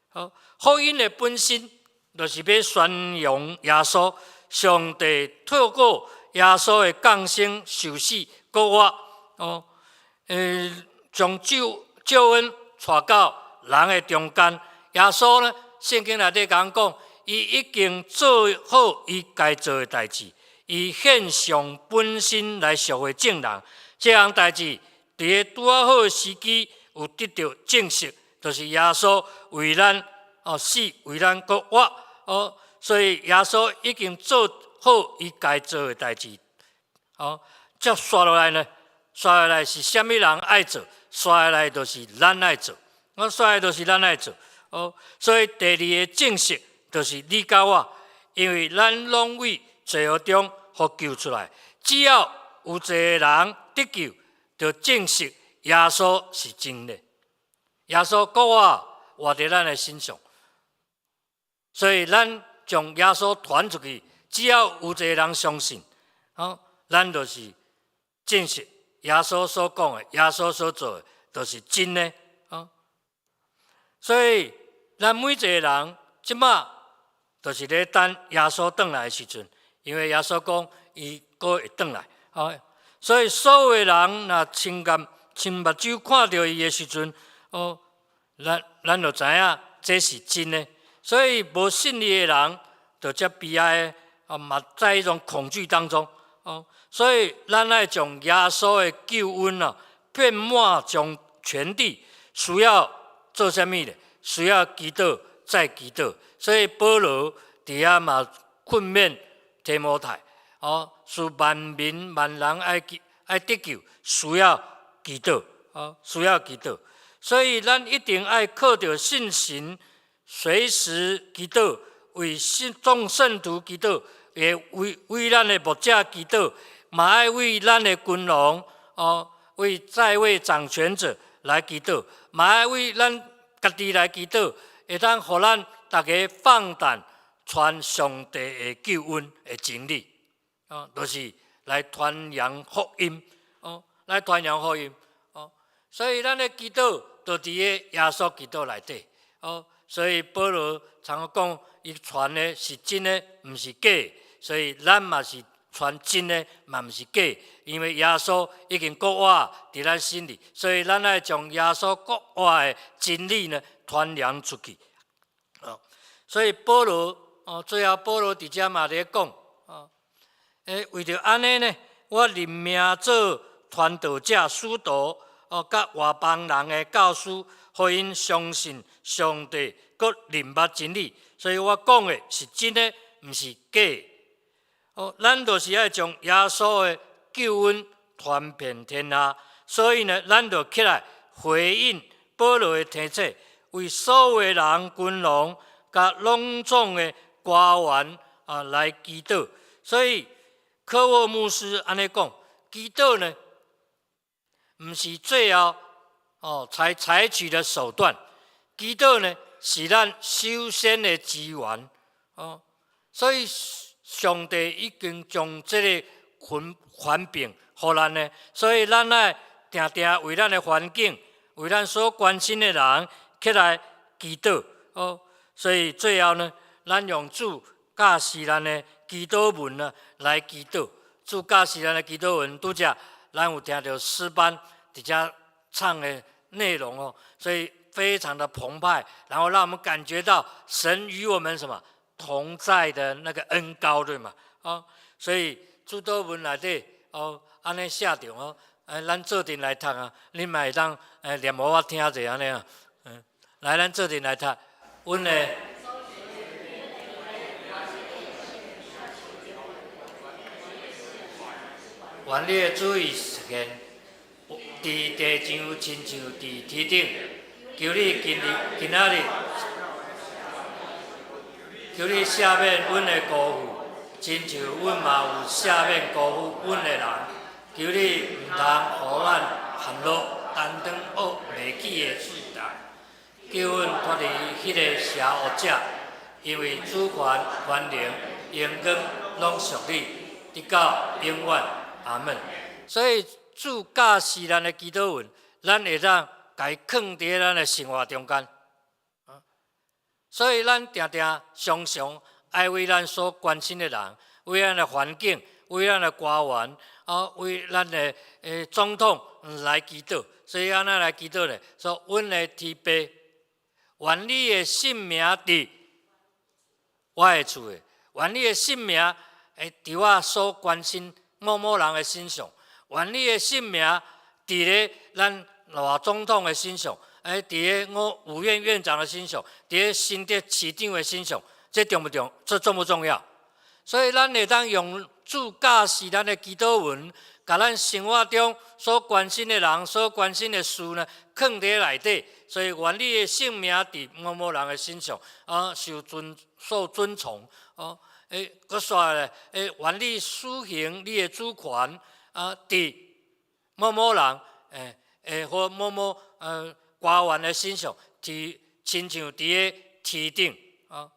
好，福音的本身就是欲宣揚耶穌，上帝透過耶穌的降生、受死、復活，哦，將救恩帶到人的中間。耶穌呢，聖經內底共咱講，伊已經做好伊該做的代誌，伊獻上本身來贖回眾人。這項代誌佇咧拄仔好的時機有得到證實，就是耶穌為咱哦死，為咱復活哦，所以耶穌已經做好伊該做的代誌。哦，接紲落來呢，紲落來是啥物人愛做？紲落來就是咱愛做。我紲來就是咱愛做。哦，所以第二个證實就是你佮我，因為咱攏為罪惡中予救出來。只要有一个人得救，就證實耶穌是真的。耶穌復活活佇咱的身上，所以咱將耶穌傳出去，只要有一个人相信，哦，咱就是證實耶穌所講的，耶穌所做的，就是真的。哦，所以咱每一个人這馬就是咧等耶穌轉來的時陣，因為耶穌講伊閣會轉來，哦，所以所有的人若親眼親目睭看著伊的時陣，哦，咱就知影這是真的。所以無信伊的人，就遮悲哀，啊，嘛在一種恐懼當中，哦，所以咱愛將耶穌的救恩啊，遍滿將全地，需要做啥物咧？需要祈禱，再祈禱。所以保羅佇遐嘛勸勉提摩太，哦，使萬民萬人愛得救，需要祈禱，哦，需要祈禱。所以咱一定愛靠著信心，隨時祈禱，為信眾聖徒祈禱，也為咱的牧者祈禱，嘛愛為咱的君王，哦，為在位掌權者來祈禱，嘛愛為咱家己來祈禱，會當予咱逐家放膽傳上帝的救恩的真理，哦，就是來傳揚福音，哦，來傳揚福音，哦，所以咱的祈禱就佇咧耶穌基督內底，哦，所以保羅常講，伊傳的是真的，毋是假的，所以咱嘛是傳真的，嘛毋是假的，因為耶穌已經復活佇咱心裡，所以咱愛將耶穌復活的真理呢傳揚出去。哦，所以保羅哦，最後保羅佇遮嘛咧講，哦，為著按呢呢，我任命做傳道者、使徒，哦，佮外邦人的教師，予𪜶相信上帝，閣認捌真理。所以我講的是真的，毋是假的。哦，咱就是愛將耶穌的救恩傳遍天下。所以呢，咱就起來回應保羅的提醒，為所有的人、君王、佮攏總的官員啊來祈禱。所以科沃牧師按呢講，祈禱呢，毋是最後哦才採取的手段，祈禱呢是咱首先的資源哦。所以上帝已經將這个權柄予咱呢，所以咱愛定定為咱的環境、為咱所關心的人起來祈禱哦。所以最後呢，咱用主教示咱的祈禱文啊來祈禱。主教示咱的祈禱文，拄才咱有聽著詩班佇遮唱的內容哦。所以非常的澎湃，然後讓我們感覺到神與我們什麼同在的那個恩膏，對嗎？哦，所以主禱文內底哦，按呢寫著哦，咱做陣來讀啊，你嘛會當念予我聽者按呢啊，來，咱做陣來讀，阮的。願你的旨意實現，佇地上親像佇天頂。求你今日今仔日，求你赦免阮的辜負，親像阮嘛有赦免辜負阮的人。求你毋通予咱陷入擔當惡袂起的試探，救阮脫離彼个邪惡者，因為主權、權能、榮光攏屬你，直到永遠。阿門。所以主教示咱的祈禱文，咱會當共伊囥佇咱的生活中間。所以咱定定常常愛為咱所關心的人，為咱的環境，為咱的官員，為咱的總統來祈禱。所以按怎來祈禱咧？說阮的天父，願你的聖名佇我的厝的，願你的聖名會佇我所關心某某人的身上，願你的聖名佇咧咱賴總統的身上，佇咧我五院院長的身上，佇咧新竹市長的身上，這重不重？這重不重要？所以咱會當用主教示咱的祈禱文，共咱生活中所關心的人、所關心的事呢，囥佇內底。所以願你的聖名佇某某人的身上，受尊崇，哦。閣煞咧，願你施行你的主權，佇某某人，或某某官員的身上，佇親像佇咧天頂，啊。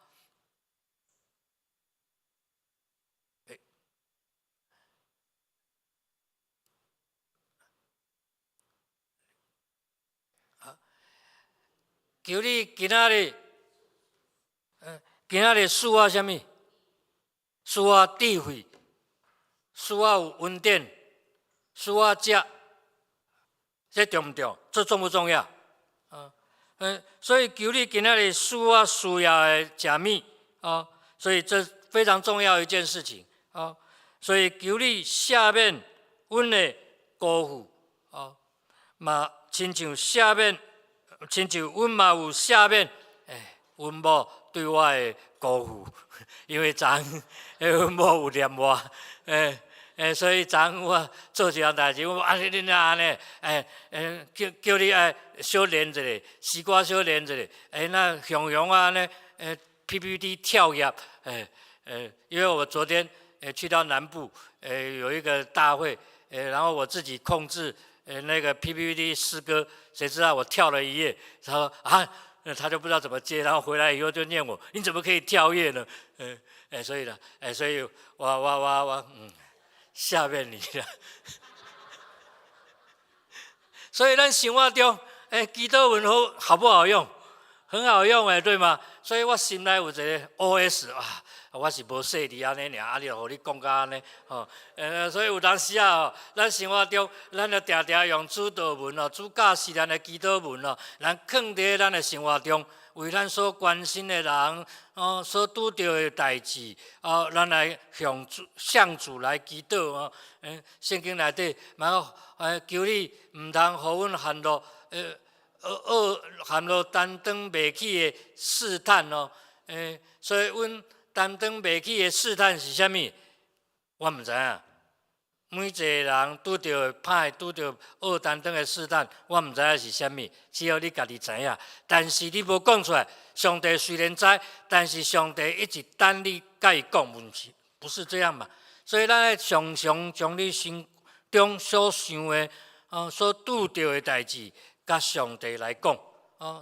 求你今仔日，今仔日賜我啥物？賜我智慧，賜我有恩典，賜我食，這重毋重？這重不重要？所以求你今仔日賜我需要的食物，啊，所以這非常重要一件事情，啊，所以求你赦免阮的辜負，啊，嘛親像赦免，親像阮嘛有赦免，阮某對我的辜負，因為昨昏阮某有念我，所以昨昏我做一項代誌，我啊你你按呢，叫叫你愛小練一下，詩歌小練一下，那雄雄啊呢，PPT 跳頁，因為我昨天去到南部，有一個大會，然後我自己控制那個 PPT 詩歌，誰知道我跳了一頁，他說啊。那他就不知道怎麼接，然後回來以後就念我，你怎麼可以跳頁呢？所以呢，所以我赦免你啦。所以咱生活中，祈禱文好好不好用？很好用誒，對嗎？所以我心內有一個 OS 啊，我是無細膩按呢爾，啊，你就予你講甲按呢，吼，所以有當時啊，咱生活中，咱就定定用主禱文哦，主教示咱的祈禱文哦，咱囥佇咱的生活中，為咱所關心的人，哦，所拄著的代誌，哦，咱來向主來祈禱哦。聖經內底嘛講，求你毋通予阮陷入，惡陷入擔當袂起的試探哦。所以阮擔當袂起的試探是啥物？我毋知影。每一個人拄著歹，拄著惡擔當的試探，我毋知影是啥物，只有你家己知影。但是你無講出來，上帝雖然知，但是上帝一直等你共伊講，不是這樣嘛？所以咱愛常常將你心中所想的、所拄著的代誌，共上帝來講。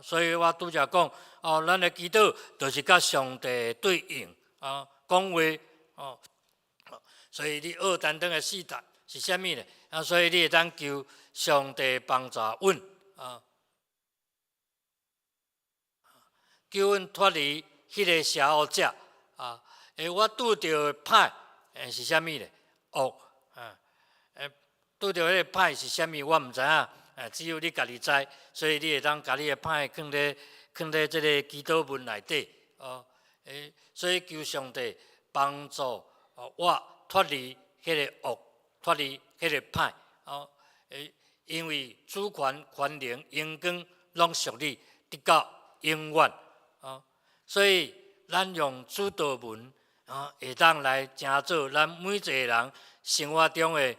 所以我拄才講，咱的祈禱就是共上帝對應，講話，所以你惡擔當的試探是啥物呢？所以你會當求上帝幫助阮，救阮脫離彼个邪惡者，我拄著歹是啥物呢？惡，拄著彼个歹是啥物？我毋知影。只有你家己知，所以你會當共你的歹囥佇這个祈禱文內底哦。所以求上帝幫助我脫離彼个惡，脫離彼个歹哦。因為主權、權能、榮光攏屬你，直到永遠哦。所以咱用主禱文啊，會當來成做咱每一个人生活中的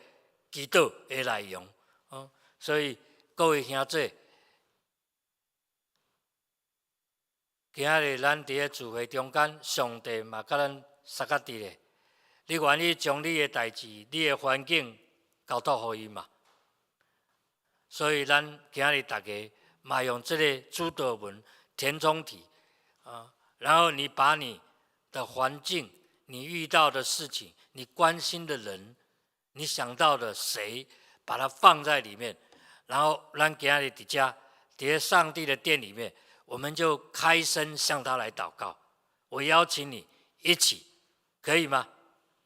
祈禱的內容哦。所以各位兄弟，今仔日咱佇咧聚會中間，上帝嘛佮咱相佮佇咧。你願意將你的代誌、你的環境交託予伊嗎？所以咱今仔日大家嘛用這个主禱文填充題啊，然後你把你的環境、你遇到的事情、你關心的人、你想到的誰，把它放在裡面，然後咱今仔日佇遮，佇上帝的殿裡面，我們就開聲向他來禱告。我邀請你一起，可以嗎？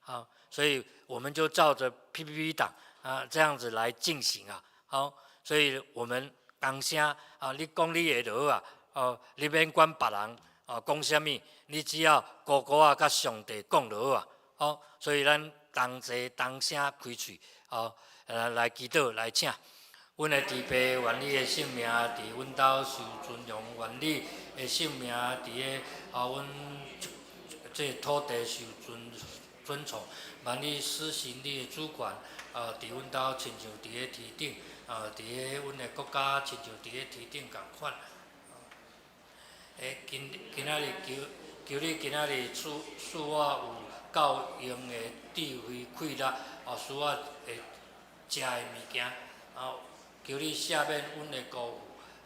好，所以我們就照着 PPT 檔啊，這樣子來進行啊。好，所以我們同聲啊，你講你的就好啊。哦，你免管別人啊講啥物，你只要乖乖仔佮上帝講就好啊。好，所以咱同齊同聲開喙，哦，來祈禱來請。阮的天父，願你的聖名佇阮兜受尊榮，願你的聖名佇個啊，阮這土地受尊崇，願你施行你的主權，佇阮兜親像佇咧天頂，佇咧阮的國家親像佇咧天頂仝款。今仔日求你今仔日賜我有夠用的智慧氣力，使我會食的物件，求你赦免阮的辜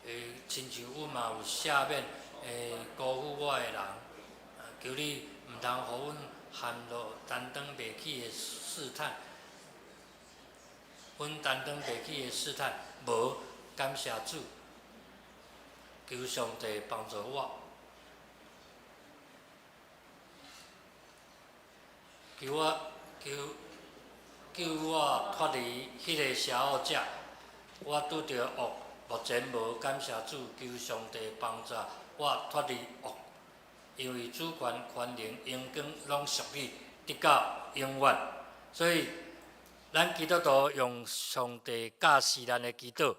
負，親像阮嘛有赦免辜負我的人。求你毋通予阮陷入擔當袂起的試探，阮擔當袂起的試探，無感謝主，求上帝幫助我，求我求救我脫離彼个邪惡者，我拄著惡，目前無感謝主，求上帝幫助我脫離惡，因為主權、權能、榮光攏屬你，直到永遠。所以，咱基督徒用上帝教示咱的祈禱，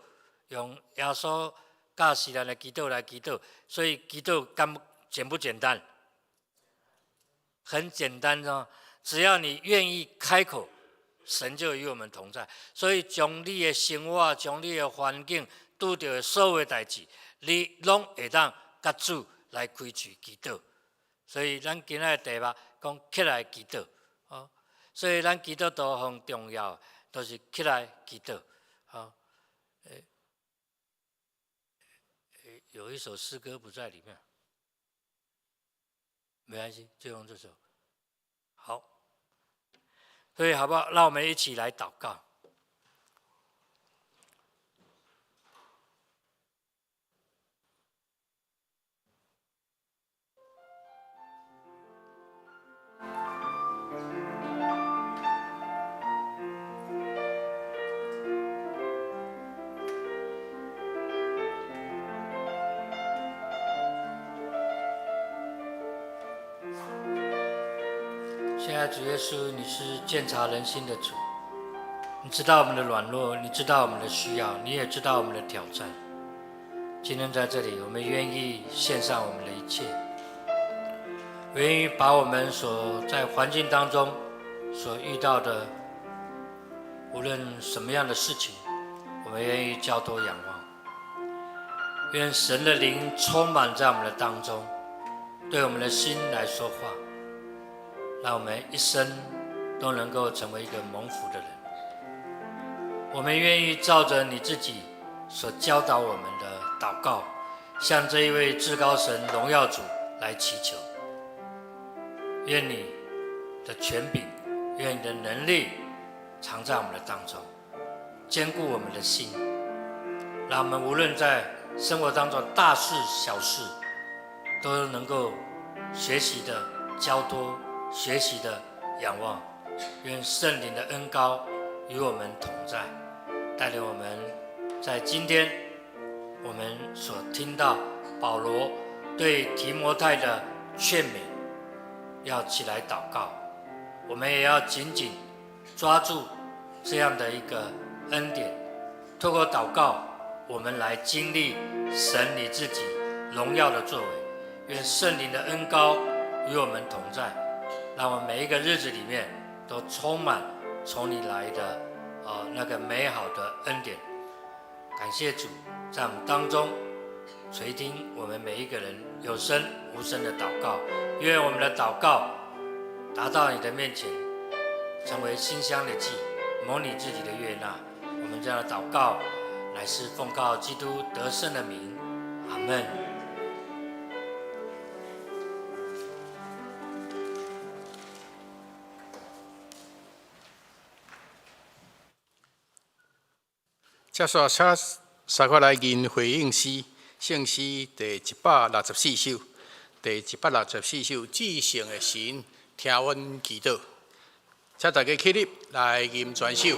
用耶穌教示咱的祈禱來祈禱。所以祈禱簡簡不簡單？很簡單哦，只要你願意開口，神就與我們同在。所以，將你的生活、將你的環境、拄著的所有代誌，你攏會當佮主來開喙祈禱。所以，咱今仔的題目講起來祈禱。哦，所以咱基督徒很重要，就是起來祈禱。好，有一首詩歌不在裡面，沒關係，就用這首。好，所以好不好？讓我們一起來禱告。親愛的主耶穌，你是鑒察人心的主，你知道我們的軟弱，你知道我們的需要，你也知道我們的挑戰。今天在這裡，我們願意獻上我們的一切，願意把我們所在環境當中所遇到的，無論什麼樣的事情，我們願意交託仰望。願神的靈充滿在我們的當中，對我們的心來說話。讓我們一生都能夠成為一個蒙福的人。我們願意照着你自己所教導我們的禱告，向這一位至高神榮耀主來祈求。願你的權柄，願你的能力常在我們的當中，堅固我們的心，讓我們無論在生活當中大事小事，都能夠學習的交託。學習的仰望，願聖靈的恩膏與我們同在，帶領我們在今天我們所聽到保羅對提摩太的勸勉，要起來禱告，我們也要緊緊抓住這樣的一個恩典，透過禱告，我們來經歷神你自己榮耀的作為。願聖靈的恩膏與我們同在，讓我們每一個日子裡面都充滿從你來的那個美好的恩典。感謝主在我們當中垂聽我們每一個人有聲無聲的禱告，願我們的禱告達到你的面前，成為馨香的祭，蒙你自己的悅納。我們這樣的禱告，乃是奉靠基督得勝的名，阿門。接續請三個來吟回應詩，聖詩第164首，第164首，至聖的神聽阮祈禱，請大家起立來吟全首。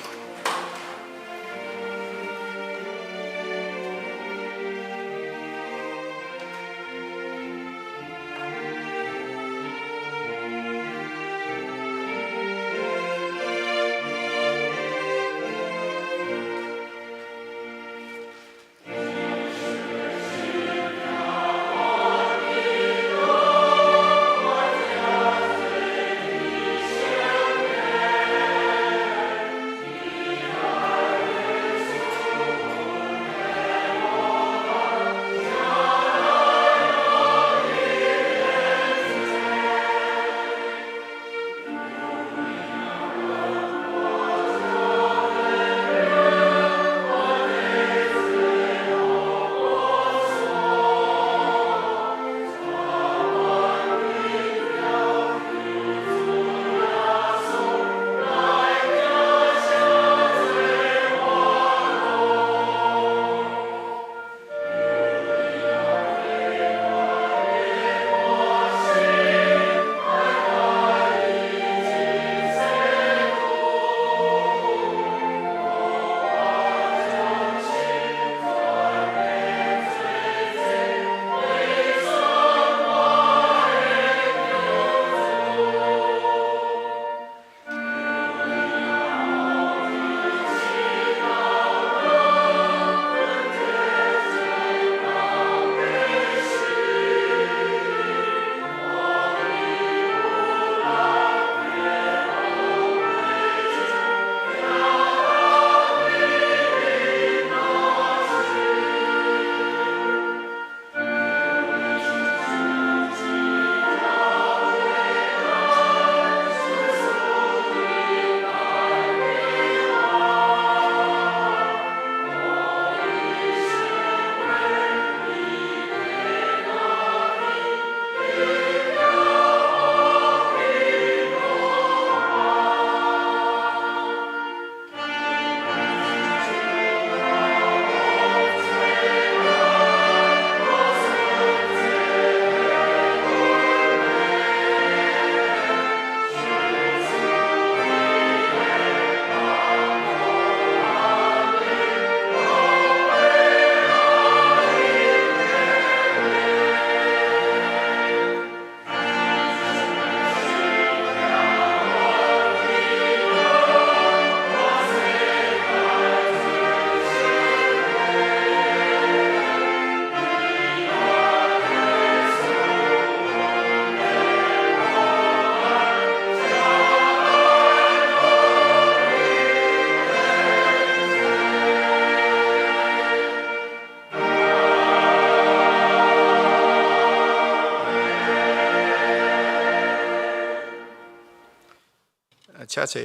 請坐。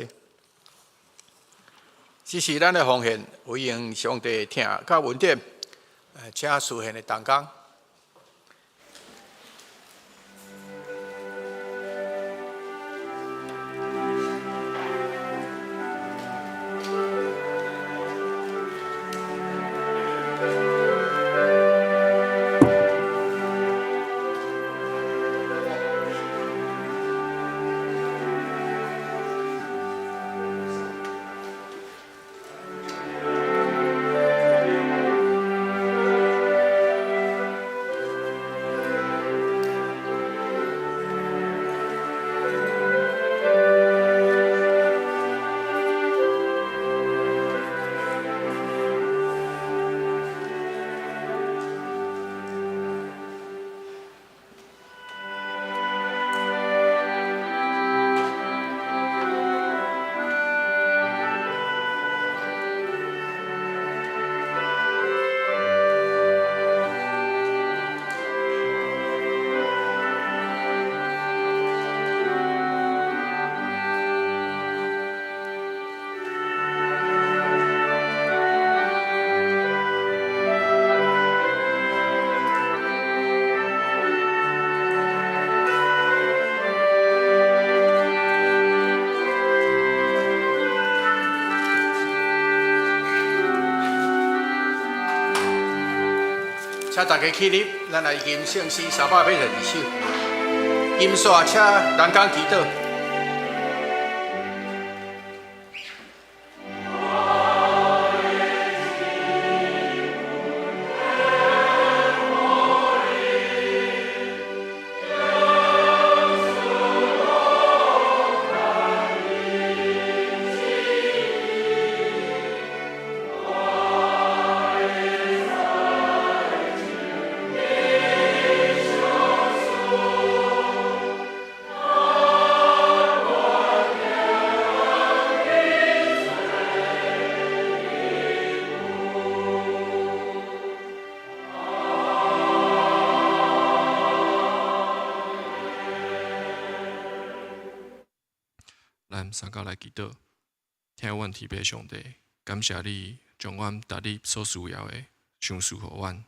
這是咱的奉獻，為用上帝疼佮恩典。請司獻的同工。請大家起立，咱來吟聖詩382首。吟煞，請人工祈禱。咱三甲來祈禱，疼阮天父上帝，感謝你將阮逐日所需要的賞賜予阮。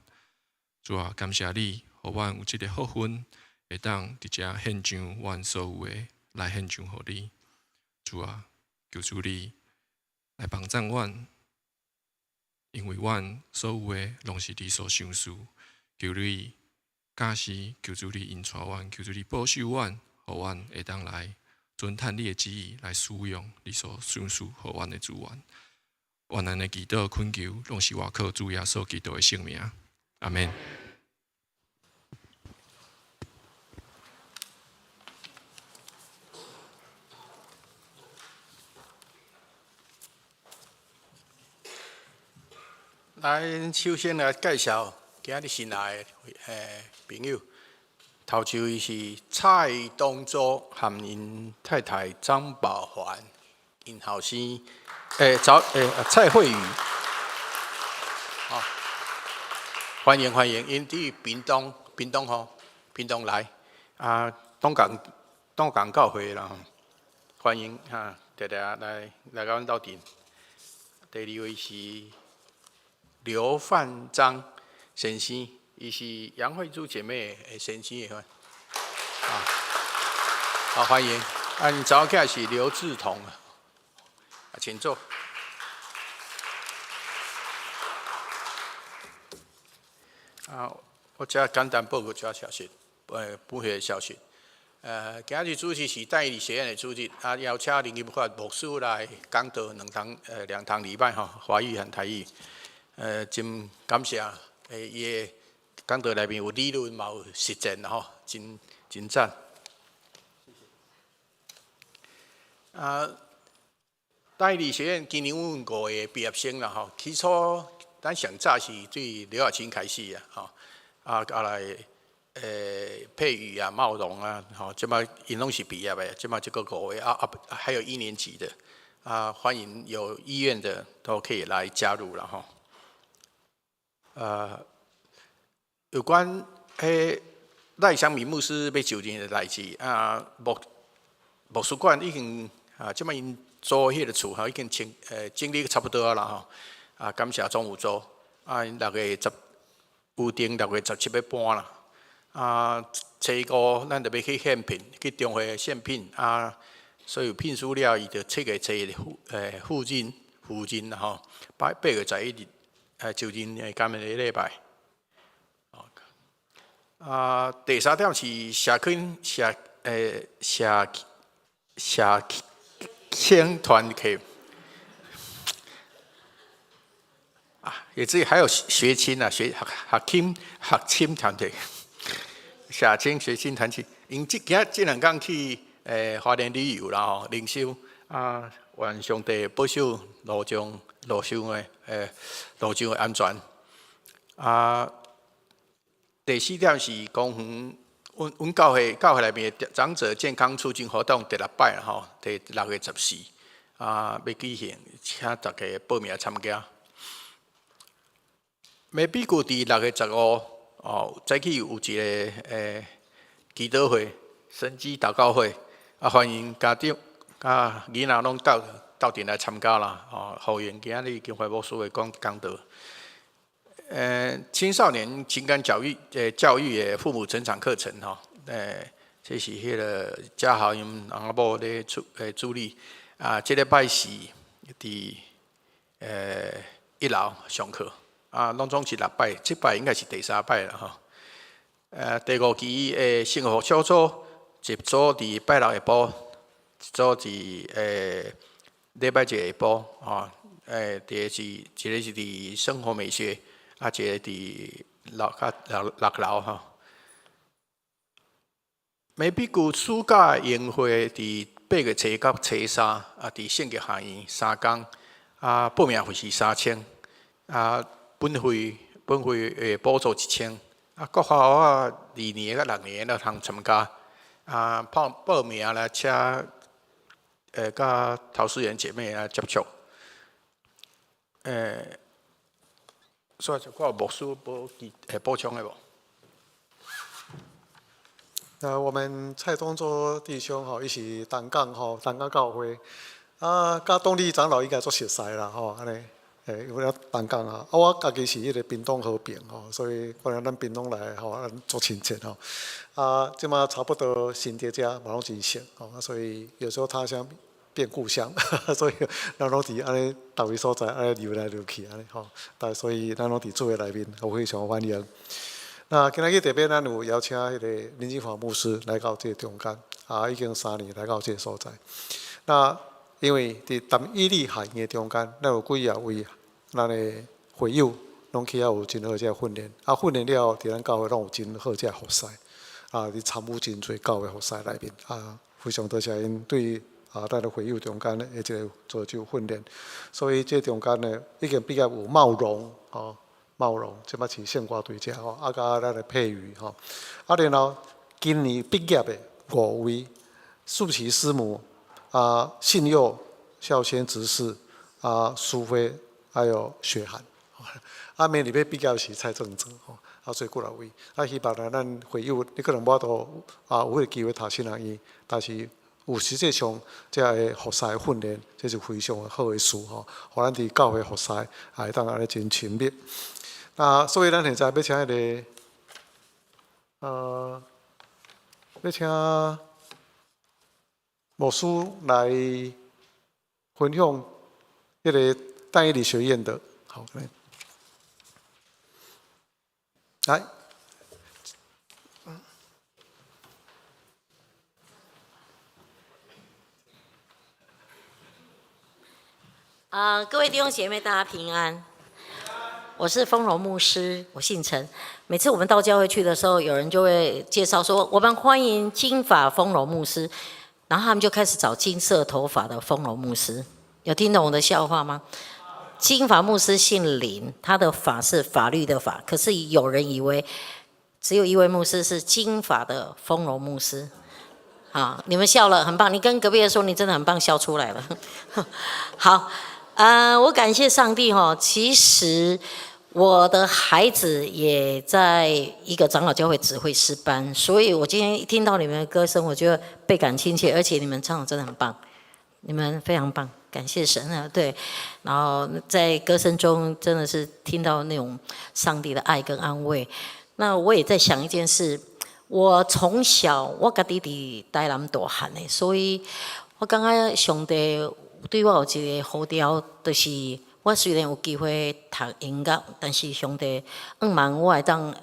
主啊，感謝你，予阮有這个福分，會當佇遮獻上阮所有的，來獻上予你。主啊，求主你來幫贊阮，因為阮所有的攏是你所賞賜。求你加持，求主你引帶阮，求主你保守阮，予阮會當來遵趁你的旨意來使用你所賞賜予阮的資源。阮按呢祈禱懇求，攏是倚靠主耶穌基督的聖名。阿們。咱首先來介紹今日新來的朋友，頭一位是蔡東洲和𪜶太太張寶環，𪜶後生早蔡慧宇，歡迎歡迎，𪜶佇屏東，屏東吼，屏東來，啊，東港東港教會啦，歡迎哈，常常來來共阮鬥陣。第二位是劉范章先生，伊是楊慧珠姐妹的先生的，啊，好歡迎。啊，𪜶查某囝是劉志同，啊，請坐。啊，我遮簡單報告一下消息，補會的消息。今日主日是但以理學院的主日，啊，邀請林金發牧師來講道兩堂，兩堂禮拜吼，華語和台語。真感謝，伊的講道內面有理論嘛有實踐吼，真真讚。啊，但以理學院今年阮五個畢業生啦吼，起初咱上早是對劉亞清開始啊，吼，啊，後來佩宇啊、茂榮啊，吼，這擺𪜶攏是畢業的，這擺這個五個啊啊，還有一年級的，啊，歡迎有意願的都可以來加入了吼。有關彼賴香敏牧師欲就任的代誌啊，牧牧師館已經啊，這擺𪜶租彼个厝吼，已經清整理差不多啊啦吼。啊，感謝總務組，啊，𪜶6月10預定6月17欲搬啦。啊，初五咱就欲去獻聘，去中會獻聘啊，所以聘書了，伊就7月初赴任赴任啦吼，8月11日就任的今日禮拜。啊，第三點是社區社社社青團契。啊，也這還有學青啊，學學學青學青團體，社青學青團體，𪜶這今這兩工去花蓮旅遊啦吼，靈修啊，願上帝保守路上路上的路上的安全。啊，第四點是公園，阮阮教會教會內面的長者健康促進活動第六擺吼，佇6月14啊，欲舉行，請大家報名參加。美比谷佇6月15哦，早起有一个祈禱會、神蹟禱告會，啊，歡迎家長佮囡仔攏鬥鬥陣來參加啦。哦，呼應今日金懷牧師的講講道。青少年情感教育教育的父母成長課程吼，這是彼个嘉豪𪜶翁仔某咧主主理啊，這禮拜四佇一樓上課。啊，攏總是六擺，這擺應該是第三擺啦吼。第五期的幸福小組，一組佇拜六下晡，一組佇禮拜日下晡，吼。第一個是一個是佇生活美學，啊，一個佇六較六六樓吼。美比谷暑假營會佇8月初到初三，啊，佇聖潔學院三工，啊，報名費是3000，啊，本會會補助1000，啊，國校啊2年佮6年都通參加，啊，報名來請，佮陶思妍姐妹來接觸，所以就看牧師補充的無？那我們蔡東洲弟兄吼，伊是東港吼，東港教會，啊，佮東麗長老應該足熟似啦吼，按呢，因為東港啊，啊，我家己是彼個屏東和平吼，所以可能咱屏東來吼，咱足親切吼。啊，這馬差不多新竹遮嘛攏真熟吼，所以有時候他鄉變故鄉，所以咱攏佇按呢逐位所在按呢流來流去按呢吼，但所以咱攏佇主的內面，我非常歡迎。那今仔日特別咱有邀請彼個林金華牧師來到這個中間，啊，已經3年來到這個所在。那因為佇淡以理學院的中間，咱有幾仔位咱的會友攏去遐有真好這個訓練，啊，訓練了後，佇咱教會攏有真好這個服侍，啊，佇參與真濟教會服侍內面，啊，非常多謝𪜶對啊，咱的會友中間的這個做這個訓練，所以這中間呢，已經比較有茂榮吼。茂榮，這擺是聖歌隊遮吼，啊，佮咱的佩瑜吼，啊，然後今年畢業的五位，素琪師母，啊，信佑孝先執事，啊，蘇輝，還有雪涵，啊，明年欲畢業是蔡正哲吼，啊，所以幾若位，啊，希望呢，咱會友，你可能無法度啊，有彼個機會讀神學院，但是有實際上這个服侍訓練，這是非常好的事吼，予咱佇教會服侍，也會當按呢真親密。那所以咱現在欲請彼個，欲請牧師來分享彼個但以理學院的，好，來。啊，各位弟兄姐妹，大家平安。我是豐榮牧師，我姓陳。每次我們到教會去的時候，有人就會介紹說：“我們歡迎金髮豐榮牧師。”然後他們就開始找金色頭髮的豐榮牧師。有聽懂我的笑話嗎？金髮牧師姓林，他的法是法律的法。可是有人以為只有一位牧師是金髮的豐榮牧師。好，你們笑了，很棒。你跟隔壁的說，你真的很棒，笑出來了。好，我感謝上帝哈。其實我的孩子也在一個長老教會指揮師班，所以我今天一聽到你們的歌聲，我覺得倍感親切，而且你們唱的真的很棒，你們非常棒，感謝神啊！對，然後在歌聲中真的是聽到那種上帝的愛跟安慰。那我也在想一件事，我從小我家己佇台南大漢的，所以我感覺上帝對我有一個呼召，就是我雖然有機會讀音樂，但是上帝向望我會當，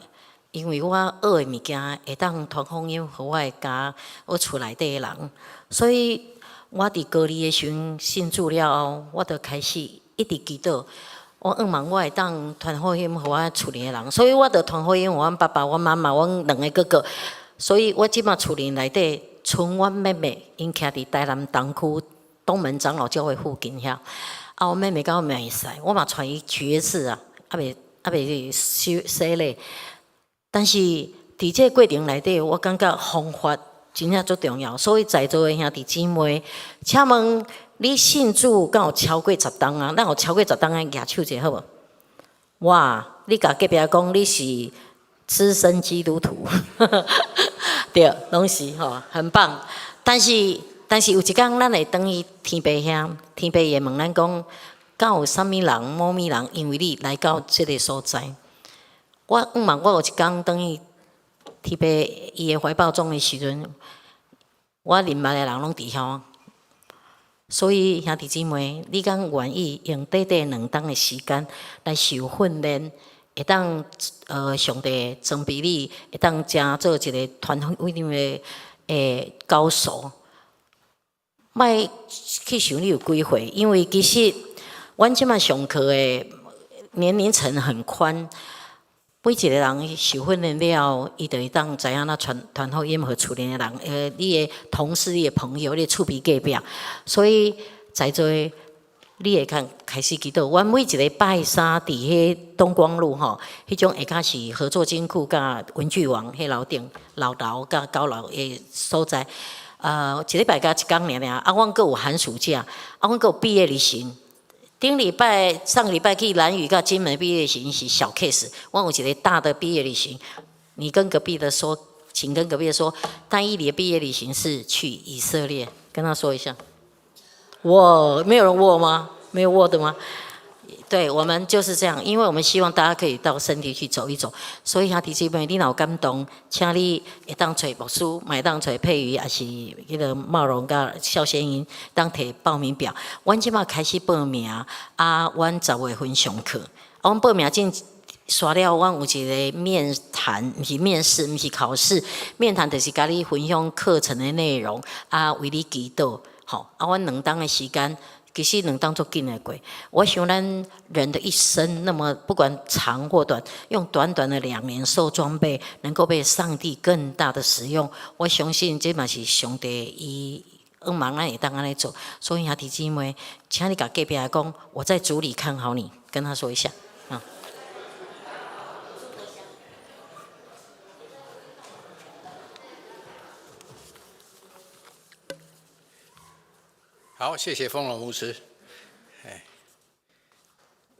因為我學的物件會當傳福音予我的家、我厝內底的人，所以我佇高二的時陣信主了後，我就開始一直祈禱，我向望我會當傳福音予我厝裡的人，所以我就傳福音予阮爸爸、阮媽媽、阮兩个哥哥，所以我這馬厝裡內底，賰阮妹妹，𪜶徛佇台南東區東門長老教會附近遐。啊，我妹妹佮我袂識，我嘛帶伊去一次啊，猶未洗洗禮。但是佇這個過程內底，我感覺方法真正足重要。所以在座的兄弟姊妹，請問你信主敢有超過十冬啊？咱有超過十冬的舉手者好無？哇！你共隔壁講你是資深基督徒，對，攏是吼，很棒。但是有一工，咱會轉去天父遐，天父會問咱講，敢有啥物人、某物人，因為你來到這个所在。我向望我有一工轉去天父伊的懷抱中的時陣，我認捌的人攏佇遐。所以兄弟姊妹，你敢願意用短短2冬的時間來受訓練，會當上帝裝備你，會當成做一个傳福音的高手。莫去想你有幾歲，因為其實阮這擺上課的年齡層很寬，每一個人受訓練了後，伊就會當知影哪傳傳福音予厝內的人，你的同事、你的朋友、你的厝邊隔壁。所以在座的你會看開始祈禱。阮每一個拜三佇彼東光路吼，彼種下跤是合作金庫佮文具王彼樓頂六樓佮9樓的所在。一禮拜才一工爾爾，啊，阮閣有寒暑假，啊，阮閣有畢業旅行。頂禮拜上個禮拜去蘭嶼佮金門畢業旅行是小 case，阮有一個大的畢業旅行。你跟隔壁的說，請跟隔壁的說，單一里的畢業旅行是去以色列，跟他說一下。我沒有人問嗎？沒有問的嗎？對，我們就是這樣，因為我們希望大家可以到聖地去走一走，所以兄弟姊妹，你若有感動，請你會當揣牧師，嘛會當揣佩瑜，抑是彼个茂榮佮蕭先英當提報名表。阮這擺開始報名，啊，阮10月份上課，啊，阮報名進煞了，阮有一個面談，毋是面試，毋是考試，面談就是共你分享課程的內容，啊，為你祈禱，吼，啊，阮2冬的時間。其實2冬足緊的過，我想咱人的一生，那麼不管長或短，用短短的2年受裝備，能夠被上帝更大的使用，我相信這嘛是上帝伊恩望咱會當按呢做。所以兄弟姊妹，請你共隔壁的講，我在主裡看好你，跟他說一下啊。好，謝謝豐榮牧師。哎，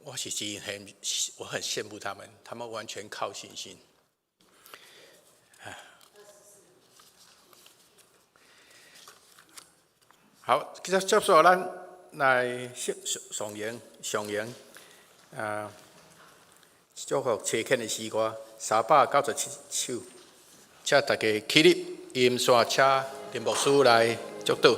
我是真很，我很羨慕他們，他們完全靠信心。好，接接續咱來上揚上揚啊，祝福齊懇的詩歌397首，請大家起立，音線請林牧師來祝禱。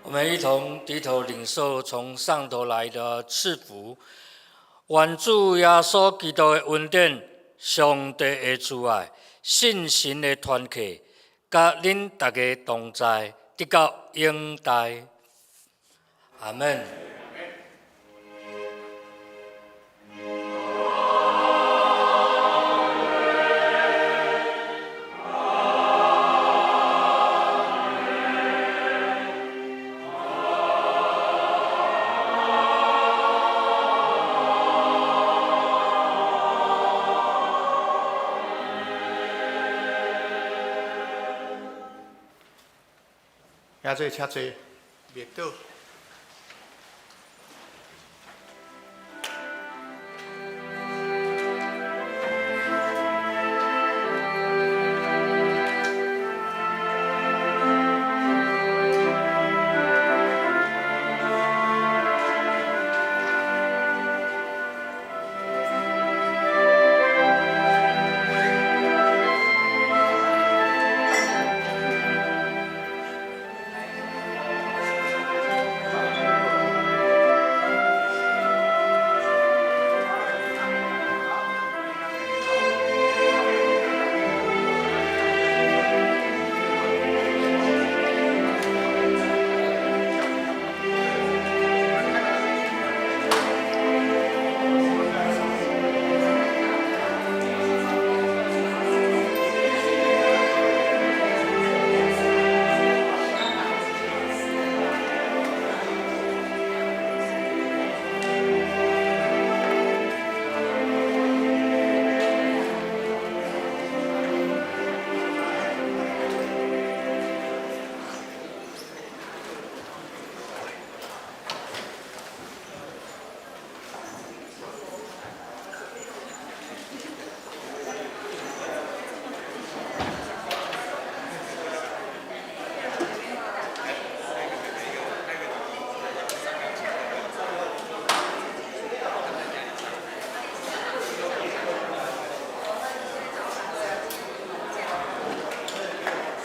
我們一同低頭領受從上頭來的賜福，願主耶穌基督的恩典、上帝的慈愛、聖神的團契，佮恁大家同在，直到永代。阿門。請坐，請坐，滅倒。